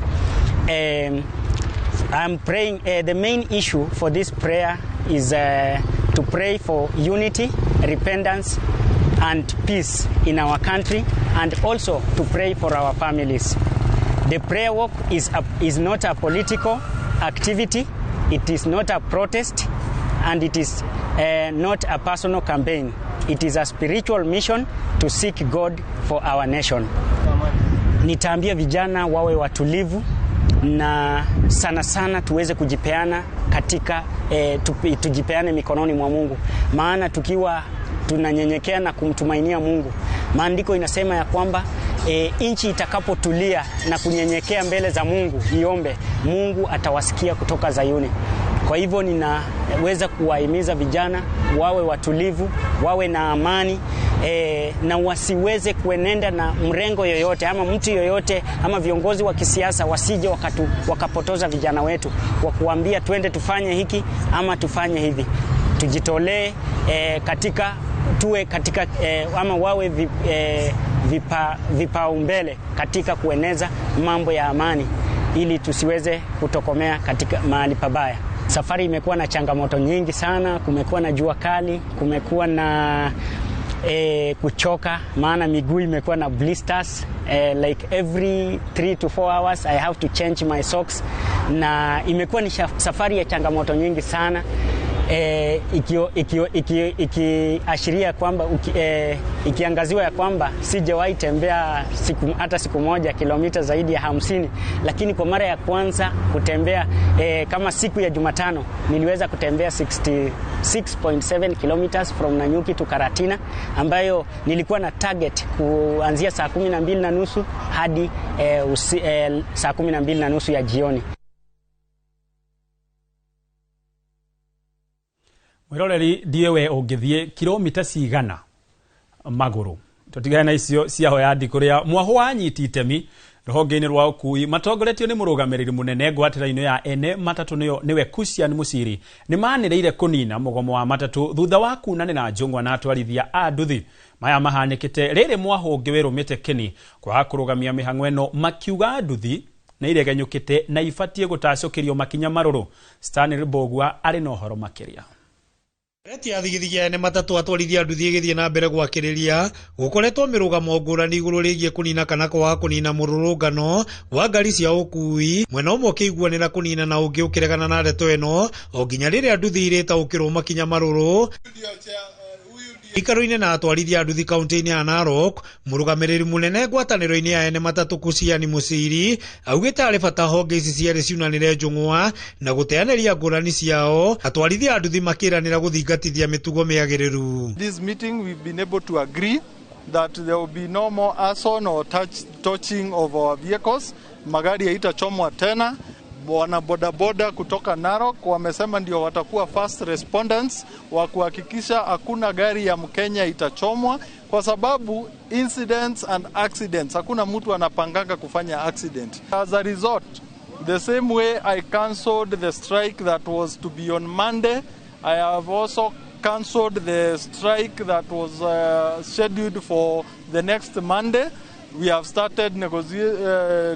I'm praying. The main issue for this prayer is to pray for unity, repentance, and peace in our country, and also to pray for our families. The prayer walk is not a political activity. It is not a protest, and it is not a personal campaign. It is a spiritual mission to seek God for our nation. Nitaambia vijana wawe watulivu na sana sana tuweze kujipeana katika tujipeane mikononi mwa Mungu. Maana tukiwa tunanyenyekea na kumtumainia Mungu, maandiko inasema ya kwamba nchi itakapotulia na kunyenyekea mbele za Mungu, iombe, Mungu atawasikia kutoka Zayuni. Kwa hivyo ninaweza kuwahimiza vijana wawe watulivu, wawe na amani, na wasiweze kuenenda na mrengo yoyote ama mtu yoyote ama viongozi wa kisiasa wasije wakapotoza vijana wetu kwa kuambia twende tufanye hiki ama tufanye hivi. Tujitolee katika tuwe katika ama wawe vipaumbele katika kueneza mambo ya amani ili tusiweze kutokomea katika mahali pabaya. Safari imekuwa na changamoto nyingi sana, kumekuwa na jua kali, kumekuwa na kuchoka, maana miguu imekuwa na blisters, like every 3 to 4 hours I have to change my socks, na imekuwa ni safari ya changamoto nyingi sana. Ikiashiria kwamba ikiangaziwa ya kwamba sijawahi tembea hata siku moja kilomita zaidi ya 50, lakini kwa mara ya kwanza kutembea kama siku ya Jumatano niliweza kutembea 66.7 kilometers from Nanyuki to Karatina, ambayo nilikuwa na target kuanzia saa 12:30 hadi saa 12:30 ya jioni. Mwiroreri ndiwe ũngĩthiĩ kilomita cigana magũrũ. Tũtigane na icio cia Oyandi kũrĩa mwaho wanyiti itemi rũhonge-inĩ rwa ũkui matongoretio nĩ mũrũgamĩrĩri mũnene ngwatĩra-inĩ ya ene matatũ nĩwe Kusian Musiri nĩ manĩrĩire kũnina mũgomo wa matatũ thutha wa kunanĩra njũng'wa na atwarithia a nduthi. Maya mahanĩkĩte rĩrĩ mwaho ũngĩ wĩrũmĩte kĩni kwaga kũrũgamia mĩhang'o ĩno makiuga nduthi nĩ iregenyũkĩte na ibatiĩ gũtacũkĩrio makinya marũrũ. Stanley Mbogua arĩ na ũhoro makĩria. Reti ya thigithigi ya ene matatũ atwarithia nduthi ĩgĩthiĩ na mbere gwakĩrĩria gũkoretwo mĩrũgamo ngũrani igũrũ rĩgiĩ kũnina kana kwaga kũnina mũrũrũngano wa ngari cia ũkui, mwena ũmwe ũkĩiguanĩra kũnina na ũngĩ ũkĩregana na ndeto ĩno o nginya rĩrĩa nduthi irĩtaũkĩrwo makinya marũrũ. Ikaro-inĩ na atwarithia nduthi kaunti-inĩ ya Narok, mũrũgamĩrĩri mũnene ngwatanĩro-inĩ ya ene matatũ Kusiani Musiri augĩte harĩ bata honge ici cierĩ ciunanĩre njũng'wa na gũteanĩria ngũrani ciao, atwarithia nduthi makĩranĩra gũthingatithia mĩtugo mĩagĩrĩru. This meeting we've been able to agree that there will be no more arson or touching of our vehicles. Magari haitachomwa tena. Wana bodaboda kutoka Narok wamesema ndio watakuwa first respondents wa kuhakikisha hakuna gari ya Mkenya itachomwa, kwa sababu incidents and accidents, hakuna mtu anapanganga kufanya accident. As a result, the same way I cancelled the strike that was to be on Monday, I have also cancelled the strike that was scheduled for the next Monday. We have started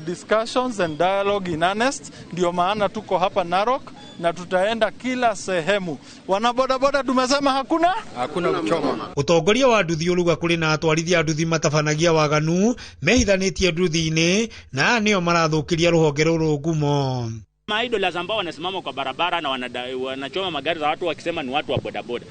discussions and dialogue in earnest. Ndio maana tuko hapa Narok na tutaenda kila sehemu. Wanabodaboda tumesema hakuna kuchoma. Utongoria wa nduthi uruga kuri na atwarithia nduthi matabanagia waganu mehithanĩtie nduthi-inĩ na aya nĩo marathukiria rũhonge rũrũ ngumo. Maidolers ambao wanasimama kwa barabara na wanachoma magari za watu wakisema ni watu wa bodaboda,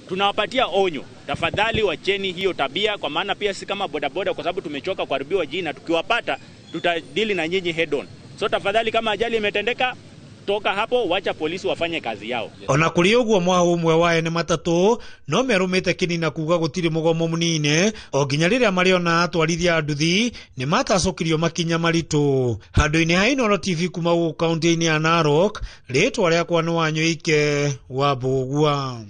tunawapatia onyo, tafadhali wacheni hiyo tabia, kwa maana pia si kama bodaboda, kwa sababu tumechoka kuharibiwa jina. Tukiwapata tutadili na nyinyi head on. So tafadhali, kama ajali imetendeka, toka hapo, wacha polisi wafanye kazi yao. Ona kũrĩ ũguo, mwahu ũmwe wa ene matatũ no merũmĩte kĩni na kuga gũtirĩ mũgomo mũnine o nginya rĩrĩa marĩona atwarithia a nduthi nĩ matacũkirio makinya maritũ. Handũ-inĩ ha Inooro TV kuma gũkũ kaũntĩ-inĩ ya Narok, rĩtwa rĩakwa nĩ Wanyoike wa Mbũgua.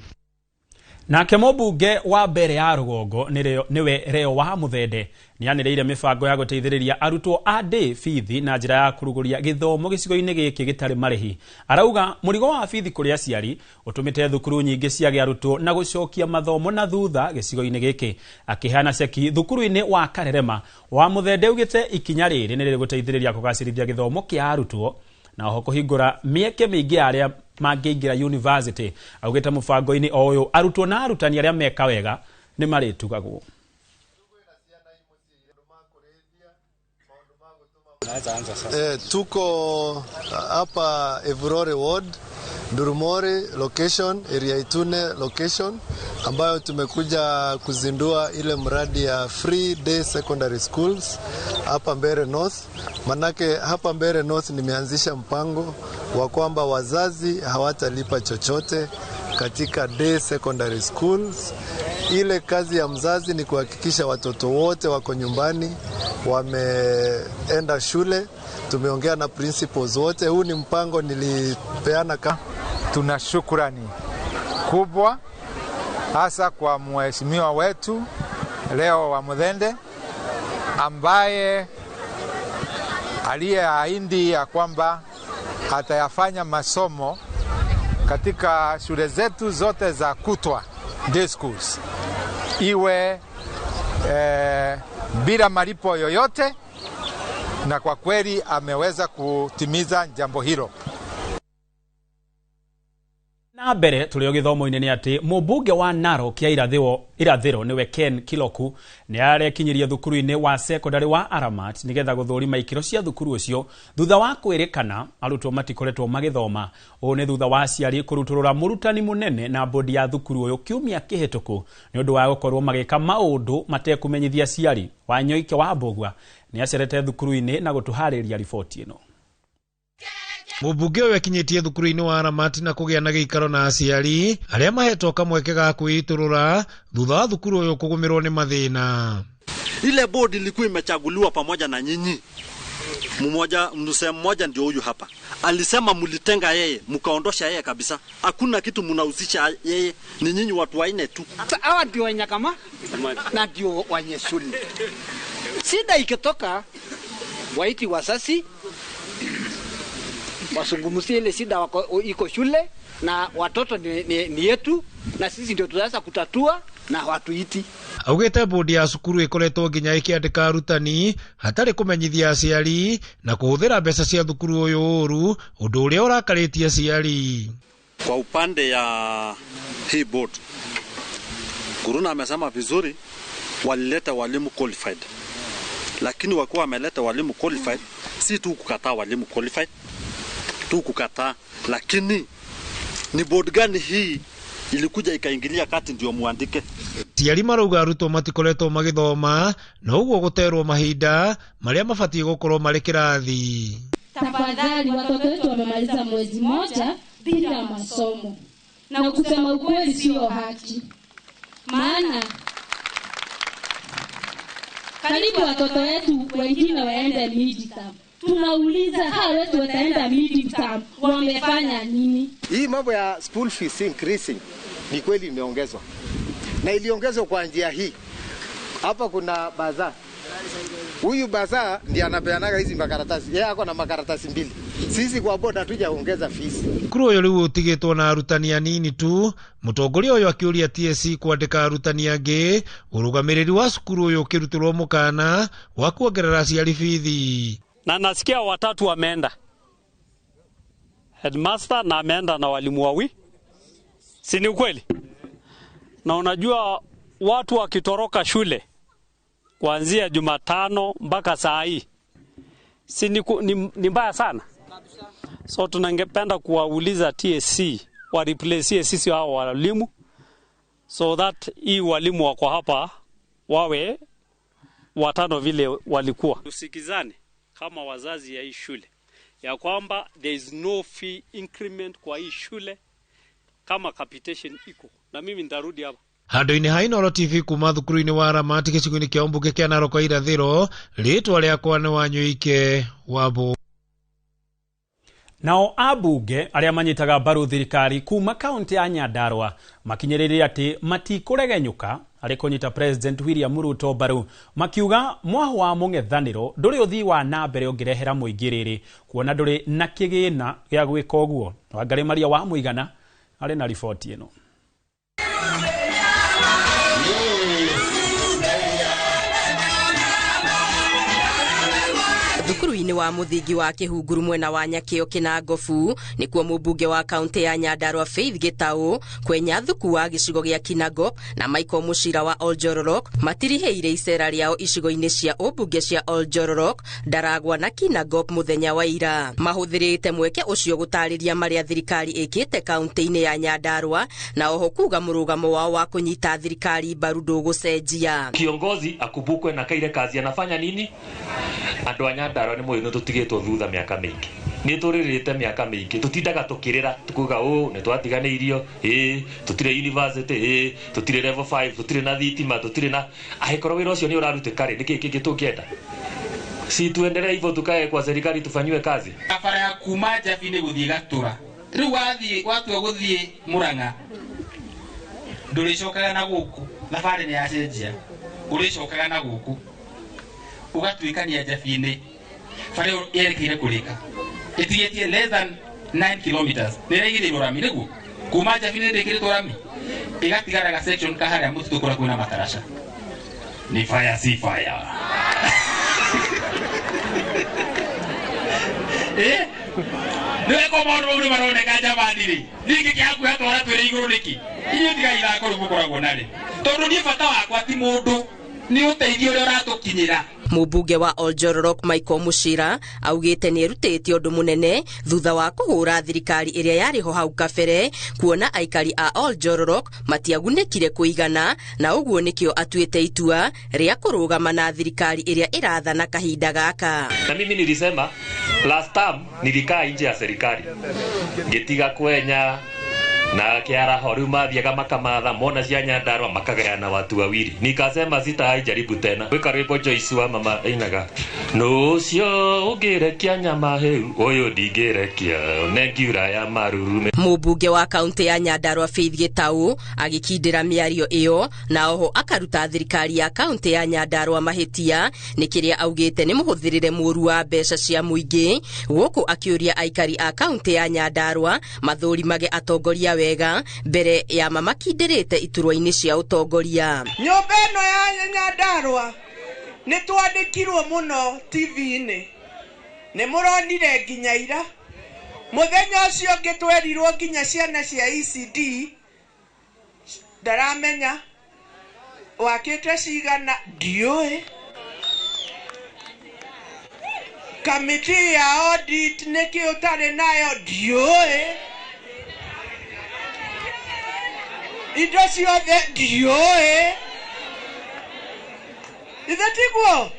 Nake mũmbunge wa mbere ya rũgongo nĩwe Leo wa Muthende nĩanĩrĩire mĩbango ya gũteithĩrĩria arutwo a ndĩ bithi na njĩra ya kũrugũria gĩthomo gĩcigo-inĩ gĩkĩ gĩtarĩ marĩhi. Arauga mũrigo wa bithi kũrĩ aciari ũtũmĩte thukuru nyingĩ ciage arutwo na gũcokia mathomo na thutha gĩcigo-inĩ gĩkĩ. Akĩheana ceki thukuru-inĩ wa Karerema, wa Muthende augĩte ikinya rĩrĩ nĩ rĩgũteithĩrĩria kũgacĩrithia gĩthomo kĩa arutwo na oho kũhingũra mĩeke mĩingĩ ya arĩa mangĩingĩra university. Augĩte mũbango-inĩ o ũyũ arutwo na arutani arĩa meka wega nĩ marĩtugagwo. Tuko hapa Evurore Ward, Ndurumori location, area Itune location, ambayo tumekuja kuzindua ile mradi ya free day secondary schools hapa Mbeere North. Manake hapa Mbeere North nimeanzisha mpango wa kwamba wazazi hawatalipa chochote katika day secondary schools. Ile kazi ya mzazi ni kuhakikisha watoto wote wako nyumbani, wameenda shule. Tumeongea na principals wote. Huu ni mpango nilipeana. Tuna shukrani kubwa hasa kwa mheshimiwa wetu Leo wa Muthende ambaye aliyeahidi ya kwamba atayafanya masomo katika shule zetu zote za kutwa, day schools, iwe bila malipo yoyote, na kwa kweli ameweza kutimiza jambo hilo. Na mbere tũrĩ o gĩthomo-inĩ nĩ atĩ mũmbunge wa Narok ya irathĩro nĩwe Ken Kiloku nĩ arekinyirie thukuru-inĩ wa secondary wa Aramat nĩgetha gũthũrima ikĩro cia thukuru ũcio thutha wa kwĩrĩkana arutwo matikoretwo magĩthoma. Ũũ nĩ thutha wa aciari kũrutũrũra mũrutani mũnene na bodi ya thukuru ũyũ kiumia kĩhĩtũku nĩ ũndũ wa gũkorwo magĩka maũndũ matekũmenyithia aciari. Wanyoike wa Mbũgua nĩ acerete thukuru-inĩ na gũtũharĩria riboti ĩno. Mũmbunge ũyũ akinyĩtie thukuru-inĩ wa Aramat na kũgĩa na gĩikaro na aciari arĩa mahetwo kamweke ga kwĩitũrũra thutha wa thukuru ũyũ kũgũmĩrwo nĩ mathĩna. Ile board ilikuwa imechaguliwa pamoja na nyinyi. Mmoja msemo mmoja ndio huyu hapa. Alisema mlitenga yeye, mkaondosha yeye kabisa. Hakuna kitu mnahusisha yeye, ni nyinyi watu wanne tu. Hawa ndio wenye kama na ndio wenye shule. Shida ikitoka waiti wasasi wasungumusie ile shida wako, iko shule na watoto ni yetu na sisi ndio tunaweza kutatua na watuiti. Augĩte bodi ya cukuru ĩkoretwo nginya ĩkĩandĩka arutani hatarĩ kũmenyithia aciari na kũhũthĩra mbeca cia thukuru ũyũ ũru, ũndũ ũrĩa ũrakarĩtie aciari. Kwa upande ya hii board, Guruna amesema vizuri, walileta walimu qualified, lakini wakuwa wameleta walimu qualified si tu kukataa walimu qualified tu kukataa, lakini ni board gani hii ilikuja ikaingilia kati ndio muandike? Aciari marauga arutwo matikoretwo magĩthoma na ũguo gũterwo mahinda marĩa mabatiĩ gũkorwo marĩ kĩrathi. Tafadhali, watoto wetu wamemaliza mwezi moja bila masomo, na kusema ukweli sio haki, maana karibu watoto wetu wengine waende mid-term. Tunauliza hawa wetu wataenda mid-term wamefanya nini? Hii mambo ya school fees increasing ni kweli imeongezwa, na iliongezwa kwa njia hii. Hapa kuna bazaar. Huyu bazaar ndiye anapeanaga hizi makaratasi. Yeye ako na makaratasi mbili. Sisi kwa board hatujaongeza fees. Cukuru ũyũ rĩu ũtigĩtwo na arutani anini tu, mũtongoria ũyũ akĩũria TSC kwandĩka arutani angĩ, ũrũgamĩrĩri wa cukuru ũyũ ũkĩrutĩrwo mũkana wa kuongerera aciari bithi. Na nasikia watatu wameenda, headmaster na ameenda na walimu wawili, si ni ukweli? Na unajua watu wakitoroka shule kuanzia Jumatano mpaka saa hii, si ni mbaya sana? So tunangependa kuwauliza TSC wa replace sisi hao walimu so that hii walimu wako hapa wawe 5 vile walikuwa. Tusikizane kama wazazi ya hii shule ya kwamba there is no fee increment kwa hii shule kama capitation iko, na mimi nitarudi hapa. Handũ-inĩ ha Inooro TV kuma thukuru-inĩ wa Ramati gĩcigo-inĩ kĩa ũmbunge kĩa Narok irathĩro, rĩtwa rĩakwa nĩ Wanyũike Wambũ. Nao ambunge arĩa manyitaga mbaru thirikari kuma kaunti ya Nyandarua makinyĩrĩire atĩ matikũregenyũka harĩ kũnyita President William Ruto mbaru, makiuga mwaho wa mũng'ethanĩro ndũrĩ ũthii wa na mbere ũngĩrehera mũingĩ rĩrĩ, kuona ndũrĩ na kĩgĩna gĩa gwĩka ũguo. Wangarĩ Maria wa Mũigana arĩ na riboti ĩno. Thukuru-inĩ wa mũthingi wa Kĩhunguru mwena wa Nyakĩo Kĩnangobu nĩkuo mũmbunge wa kaunti ya Nyandarua Faith Gĩtaũ, Kwenya Thuku wa gĩcigo gĩa Kinangop na Michael Mũcira wa Oljororok matirihĩire icera rĩao icigo-inĩ cia ũmbunge cia Oljororok, Ndaragwa na Kinangop mũthenya wa ira. Mahũthĩrĩte mweke ũcio gũtarĩria marĩa thirikari ĩkĩte kaunti-inĩ ya Nyandarua na oho kuga mũrũgamo wao wa kũnyita thirikari mbaru ndũgũcenjia. Kiongozi akumbukwe na kaire kazi anafanya nini? Andũ a Nyandarua nĩ mũĩ nĩ tũtigĩtwo thutha mĩaka mĩingĩ, nĩ tũrĩrĩte mĩaka mĩingĩ, tũtindaga tũkĩrĩra tukuga ũ nĩ twatiganĩirio, ĩ tũtirĩ university, ĩ tũtirĩ level 5, tũtirĩ na thitima, tũtirĩ na angĩkorwo wĩra ũcio nĩ ũrarutĩka rĩ, nĩkĩ kĩngĩ tũngĩenda? Si tuendelee hivyo, tukae kwa serikali tufanyiwe kazi. Barabara ya kuma Njabi-inĩ gũthiĩ Gatura, rĩu wathiĩ watua gũthiĩ Murang'a ndũrĩcokaga na gũkũ, thabarĩ nĩ yacenjia, ũrĩcokaga na gũkũ ũgatuĩkania Njabi-inĩ, bara ĩyo yerekeire kũrĩka ĩtigĩtie less than 9 kilometers, nĩ ĩraigĩrĩirwo rami nĩguo kuma Njabi-inĩ ndĩkĩrĩtwo rami, ĩgatigara ga section ka harĩa mũtitũ kũrĩa kwĩna mataraca. Ni fire si fire. Nĩ ko maũndũ mau nĩ maroneka jamani rĩ, ningĩ kĩhakuhĩ atwara twĩrĩ igũrũ nĩkĩ? Inyuĩ tigai ithako rĩu mũkoragwo narĩ, tondũ niĩ bata wakwa ti mũndũ, nĩ ũteithio ũrĩa ũratũkinyĩra. Mũmbunge wa Oljororok Michael Mũcira augĩte nĩ erutĩte ũndũ mũnene thutha wa kũhũra thirikari ĩrĩa yarĩ ho hau kabere, kuona aikari a Oljororok matiagunĩkire kũigana, na ũguo nĩkĩo atuĩte itua rĩa kũrũgama na thirikari ĩrĩa ĩrathana kahinda gaka. Na mimi nilisema last term nilikaa nje ya serikali ngĩtiga kwenya na Kiaraho, rĩu mathiaga makamatha mona cia Nyandarua makagayana watu wawili, nikasema sitaijaribu tena. Gwĩka rwĩmbo Joyce wa mama ainaga nũcio ũngĩrekia nyama hĩu ũyũ ndingĩrekia nengiura ya marurume. Mũmbunge wa kaunti ya Nyandarua Faith Gĩtaũ agĩkindĩra mĩario ĩyo na oho akaruta thirikari ya kaunti ya Nyandarua mahĩtia nĩ kĩrĩa augĩte nĩ mũhũthĩrĩre mũũru wa mbeca cia mũingĩ, gũkũ akĩũria aikari a kaunti ya Nyandarua mathũrimage atongoria wega mbere ya mamakindĩrĩte iturwa-inĩ cia ũtongoria. Nyũmba ĩno ya Nyandarua nĩ twandĩkirwo mũno TV-inĩ, nĩ mũronire nginya ira mũthenya ũcio ũngĩ twerirwo nginya ciana cia ECD ndaramenya wakĩte cigana ndiũĩ, kamĩtĩ ya audit nĩkĩ ũtarĩ nayo ndiũĩ, indo ciothe ndiũĩ, ithe tiguo?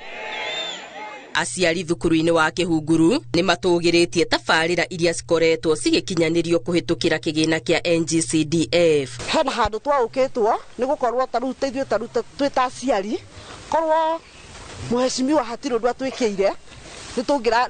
Aciari thukuru-inĩ wa Kĩhunguru nĩ matũgĩrĩtie tabarĩra iria cikoretwo cigĩkinyanĩrio kũhĩtũkĩra kĩgĩna kĩa NGCDF. Hena handũ twaũkĩtwo nĩ gũkorwo ta rĩu ithuĩ ta rĩu twĩ ta aciari, korwo mũhecimiwa hatirĩ ũndũ atwĩkĩire nĩ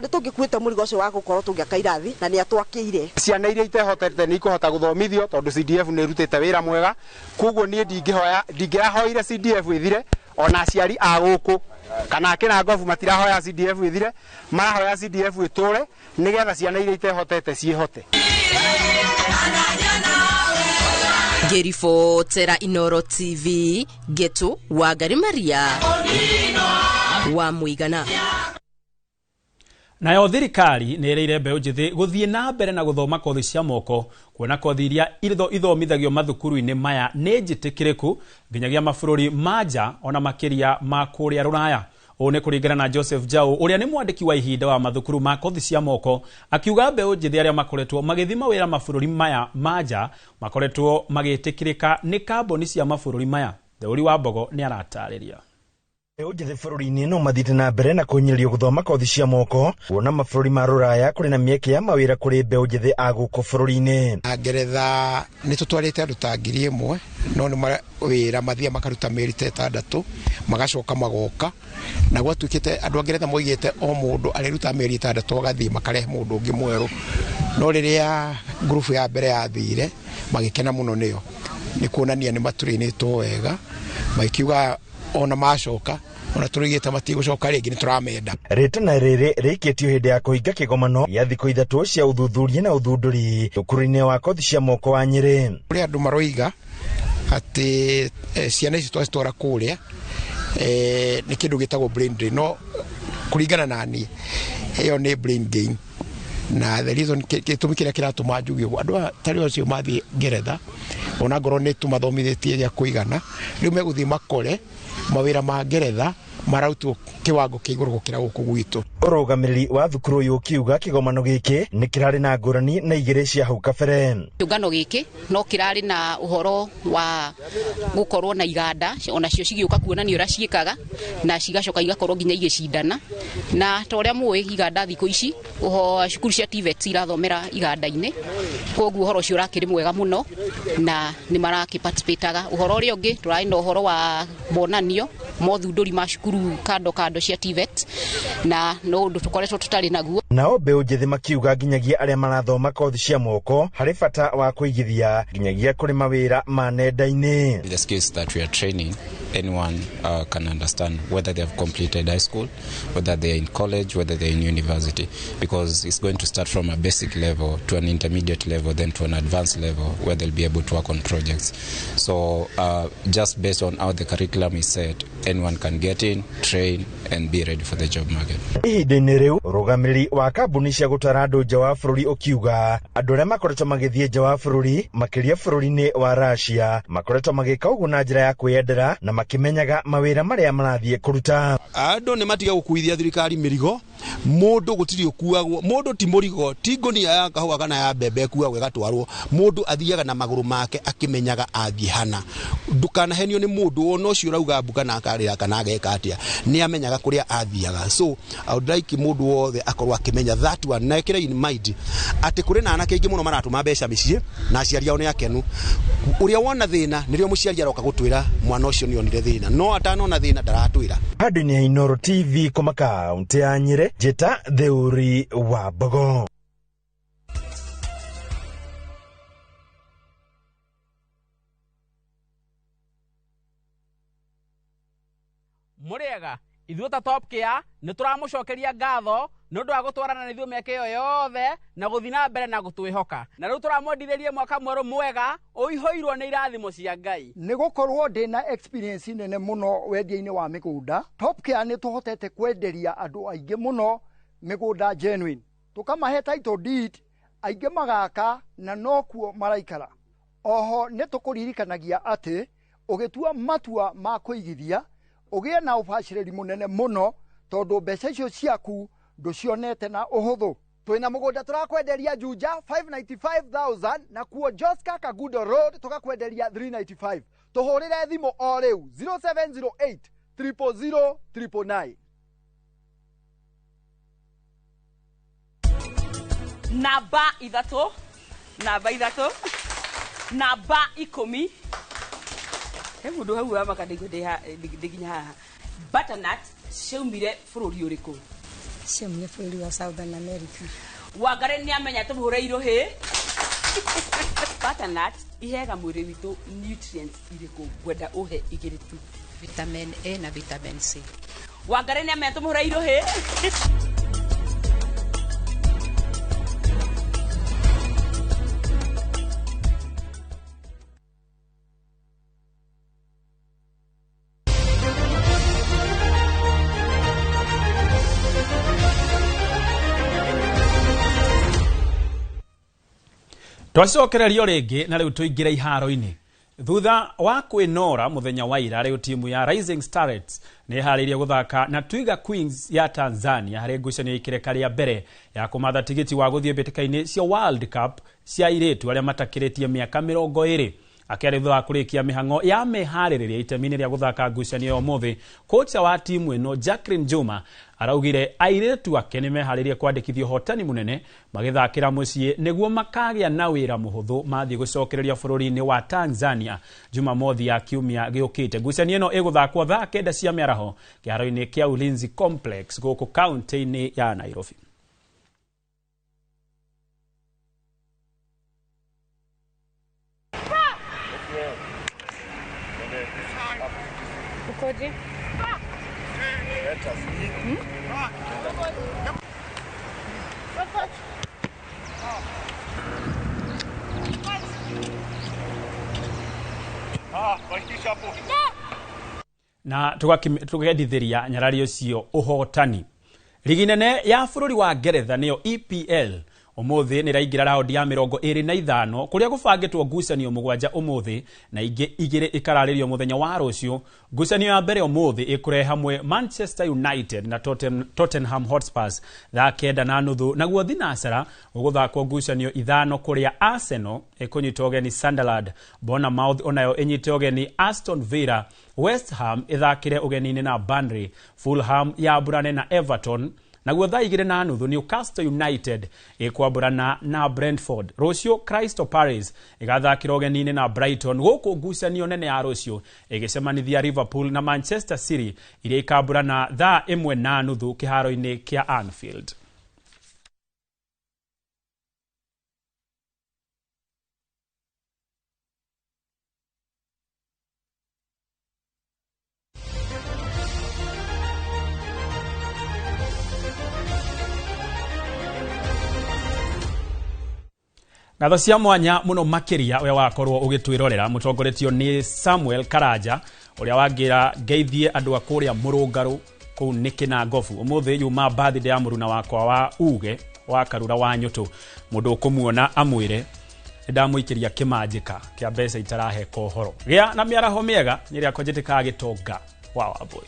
tũngĩkuĩte mũrigo ũcio wa gũkorwo tũngĩaka irathi na nĩ atwakĩire. Ciana iria itehotete nĩ ikũhota gũthomithio tondũ CDF nĩ ĩrutĩte wĩra mwega, koguo niĩ ndingĩrahoire CDF ĩthire, ona aciari a gũkũ kana Kĩnangobu matirahoya CDF ĩthire, marahoya CDF ĩtũre nĩgetha ciana iria itehotete ciĩhote. Ngĩribotera Inooro TV, Getu Wangari Maria wa Mũigana. Nayo thirikari nĩ ĩrĩire mbeũ njĩthĩ gũthiĩ na mbere na gũthoma kothi cia moko, kuona kothi iria ithomithagio mathukuru-inĩ maya nĩ njĩtĩkĩrĩku nginyagia mabũrũri ma nja ona makĩria ma kũrĩa rũraya. Ũũ nĩ kũringana na Joseph Jau ũrĩa nĩ mwandĩki wa ihinda wa mathukuru ma kothi cia moko, akiuga mbeũ njĩthĩ arĩa makoretwo magĩthiĩ mawĩra mabũrũri maya ma nja makoretwo magĩtĩkĩrĩka nĩ kambuni cia mabũrũri maya. Theũri wa Mbogo nĩ aratarĩria. Mbeũ njĩthĩ bũrũri-inĩ no mathiĩte na mbere na kũhinyĩrĩrio gũthoma kothi cia moko, kuona mabũrũri ma rũraya kũrĩ na mĩeke ya mawĩra kũrĩ mbeũ njĩthĩ a gũkũ bũrũri-inĩ. Ngeretha nĩ tũtwarĩte andũ ta 1000, no nĩ wĩra mathiaga makaruta mĩeri ta 6 magacoka magoka, na gwatuĩkĩte andũ a Ngeretha moigĩte o mũndũ arĩruta mĩeri 6 agathiĩ makarehe mũndũ ũngĩ mwerũ. No rĩrĩa ngurubu ya mbere yathire magĩkena mũno nĩyo, nĩ kuonania nĩ matũrĩnĩtwo wega, magĩkiuga ona macoka ona tũrigĩte matigũcoka rĩngĩ nĩ tũramenda. Rĩtana rĩrĩ rĩikĩtio hĩndĩ ya kũhinga kĩgomano gĩa thikũ 3 cia ũthuthuria na ũthundũri thukuru-inĩ wa kothi cia moko wa Nyĩrĩ. Kũrĩ andũ maroiga atĩ ciana ici twacitwara kũrĩa nĩ kĩndũ gĩtagwo brain drain, no kũringana na niĩ ĩyo nĩ brain gain, na the reason gĩtũmi kĩrĩa kĩratũma njuge ũguo, andũ tarĩ acio mathiĩ Ngeretha ona ngorwo nĩ tũmathomithĩtie gĩa kũigana, rĩu megũthiĩ makore mawĩra ma Ngeretha mararutwo kiwango kĩa igũrũ gũkĩra gũkũ gwitũ. Ũrũgamĩrĩri wa thukuru ũyũ ũkiuga kĩgomano gĩkĩ nĩ kĩrarĩ na ngũrani na igĩrĩ cia hau kabere. Kĩũngano gĩkĩ no kĩrarĩ na ũhoro wa gũkorwo na iganda onacio cigĩũka kuonania ũrĩa ciĩkaga na cigacoka igakorwo nginya igĩcindana, na ta ũrĩa mũĩ iganda thikũ ici cukuru cia TVET irathomera iganda-inĩ, koguo ũhoro ũcio ũrakĩrĩ mwega mũno na nĩ marakĩ-participataga. Ũhoro ũrĩa ũngĩ tũrarĩ na ũhoro wa monanio mothundũri ma cukuru kando kando cia TVET na no ũndũ tũkoretwo tũtarĩ naguo. Nao mbeũ njĩthĩ makiuga nginyagia arĩa marathoma kothi cia moko harĩ bata wa kũigithia nginyagia kũrĩ mawĩra ma nenda-inĩ. The skills that we are training, anyone can understand, whether they have completed high school, whether they are in college, whether they are in university, because it's going to start from a basic level to an intermediate level, then to an advanced level where they'll be able to work on projects. So just based on how the curriculum is set, anyone can get in, train and be ready for the job market. Ihinda-inĩ rĩu ũrũgamĩrĩri wa kambuni cia gũtwara andũ nja wa bũrũri ũkiuga andũ arĩa makoretwo magĩthiĩ nja wa bũrũri makĩria bũrũri-inĩ wa Russia makoretwo magĩka ũguo na njĩra ya kwĩyendera na makĩmenyaga mawĩra marĩa marathiĩ kũruta. Andũ nĩ matiga gũkuithia thirikari mĩrigo, mũndũ gũtirĩ ũkuagwo, mũndũ ti mũrigo, ti ngũnia ya kahũa kana ya mbembe ĩkuagwo ĩgatwarwo, mũndũ athiaga na magũrũ make akĩmenyaga athiĩ hana. Ndũkanahenio nĩ mũndũ ona ũcio ũrauga mbu kana akarĩra kana ageka atĩa, nĩ amenyaga kũrĩa athiaga. So I would like mũndũ wothe akorwo akĩmenya that one, na ĩkĩre in mind atĩ kũrĩ na anake aingĩ mũno maratũma mbeca mĩciĩ na aciari ao nĩ akenu. Ũrĩa wona thĩna nĩrĩo mũciari aroka gũtwĩra mwana ũcio nĩ onire thĩna, no atanona thĩna ndaratwĩra. Handũ-inĩ ya Inooro TV kuma kaũntĩ ya Nyĩrĩ, njĩta Theũri wa Mbogo. Mũrĩega ithuĩ ta Top Care nĩ tũramũcokeria ngatho nĩ ũndũ wa gũtwarana na ithuĩ mĩaka ĩyo yothe na gũthiĩ na mbere na gũtwĩhoka, na rĩu tũramwendithĩria mwaka mwerũ mwega ũihũirwo nĩ irathimo cia Ngai. Nĩ gũkorwo ndĩna experience nene mũno wendia-inĩ wa mĩgũnda, Top Care nĩ tũhotete kwenderia andũ aingĩ mũno mĩgũnda genuine, tũkamahe title deed, aingĩ magaka na nokuo maraikara. Oho nĩ tũkũririkanagia atĩ ũgĩtua matua ma kũigithia ũgĩe na ũbacĩrĩri mũnene mũno tondũ mbeca icio ciaku ndũcionete na ũhũthũ. Twĩna mũgũnda tũrakwenderia Juja 595,000 na kuo Joska Kagudo Road tũgakwenderia 395. Tũhũrĩre thimũ o rĩu 0708 000 999. Namba 3, namba 3, namba 10. He mundu hau wa maka ndinginya haha. Butternut ciaumire bũrũri ũrĩkũ? Ciaumire bũrũri wa Southern America. Wangari nĩ amenya tũmũhũre irũhĩ. Butternut iheaga mwĩrĩ witũ nutrients irĩkũ? Ngwenda ũhe igĩrĩ tu. Vitamin A na vitamin C. Wangari nĩ amenya tũmũhũre irũhĩ. Twacokererio rĩngĩ na rĩu tũingĩre iharo-inĩ. Thutha wa kwĩnora mũthenya wa ira, rĩu timu ya Rising Starlets nĩ ĩharĩirie gũthaka na Twiga Queens ya Tanzania harĩ ngucanio ya ikereka rĩa mbere ya kũmatha tigiti wa gũthiĩ mbĩtĩka-inĩ cia World Cup cia airĩtu arĩa matakĩrĩtie mĩaka 20. Akĩaria thutha wa kũrĩkia mĩhang'o ya meharĩrĩria itemi-inĩ rĩa gũthaka ngucanio ya ũmũthĩ, kocha wa timu ĩno Jacqueline Juma araugire airĩtu ake nĩ meharĩirie kwandĩkithia ũhotani mũnene magĩthakĩra mũciĩ nĩguo makagĩa na wĩra mũhũthũ mathiĩ gũcokereria bũrũri-inĩ wa Tanzania Jumamothi ya kiumia gĩũkĩte. Ngucanio ĩno ĩgũthakwo thaa 9 cia mĩaraho kĩharo-inĩ kĩa Ulinzi Complex gũkũ kaunti-inĩ ya Nairobi. Ukoje? Na tukendithiria nyarari ucio uhotani. Ligi nene ya bũrũri wa Ngeretha nĩyo EPL ũmũthĩ nĩ ĩraingĩra raundi ya 25 kũrĩa gũbangĩtwo ngucanio 7 ũmũthĩ na ingĩ 2 ikararĩrio mũthenya wa rũciũ. Ngucanio ya mbere ũmũthĩ ĩkũrehe hamwe Manchester United na Tottenham Hotspurs thaa 9:30, naguo thinacara gũgũthakwo ngucanio 5 kũrĩa Arsenal ĩkũnyita ũgeni Sunderland, Bournemouth onayo ĩnyite ũgeni Aston Villa, West Ham ĩthakĩre ũgeni-inĩ na Burnley, Fulham yambũrane na Everton, naguo thaa 2:30 Newcastle United ĩkwambũrana na Brentford. Rũciũ Crystal Palace ĩgathakĩra ũgeni-inĩ na Brighton, gũkũ ngucanio nene ya rũciũ ĩgĩcemanithia Liverpool na Manchester City iria ikambũrana thaa 1:30 kĩharo-inĩ kĩa Anfield. Ngatho cia mwanya muno makiria uria wakorwo ugitwirorera mutongoretio ni Samuel Karanja uria wangira ngeithie andu a kuria murungaru kuu ni Kinangofu. Umuthi yuma birthday ya muruna wakwa wa uge wa Karura wa Nyutu, mundu ukumuona amwire ndamuikiria kimanjika kia mbeca itaraheka uhoro. Gia na miaraho miega ni ria kwanjitikaga gitonga wa Wambui.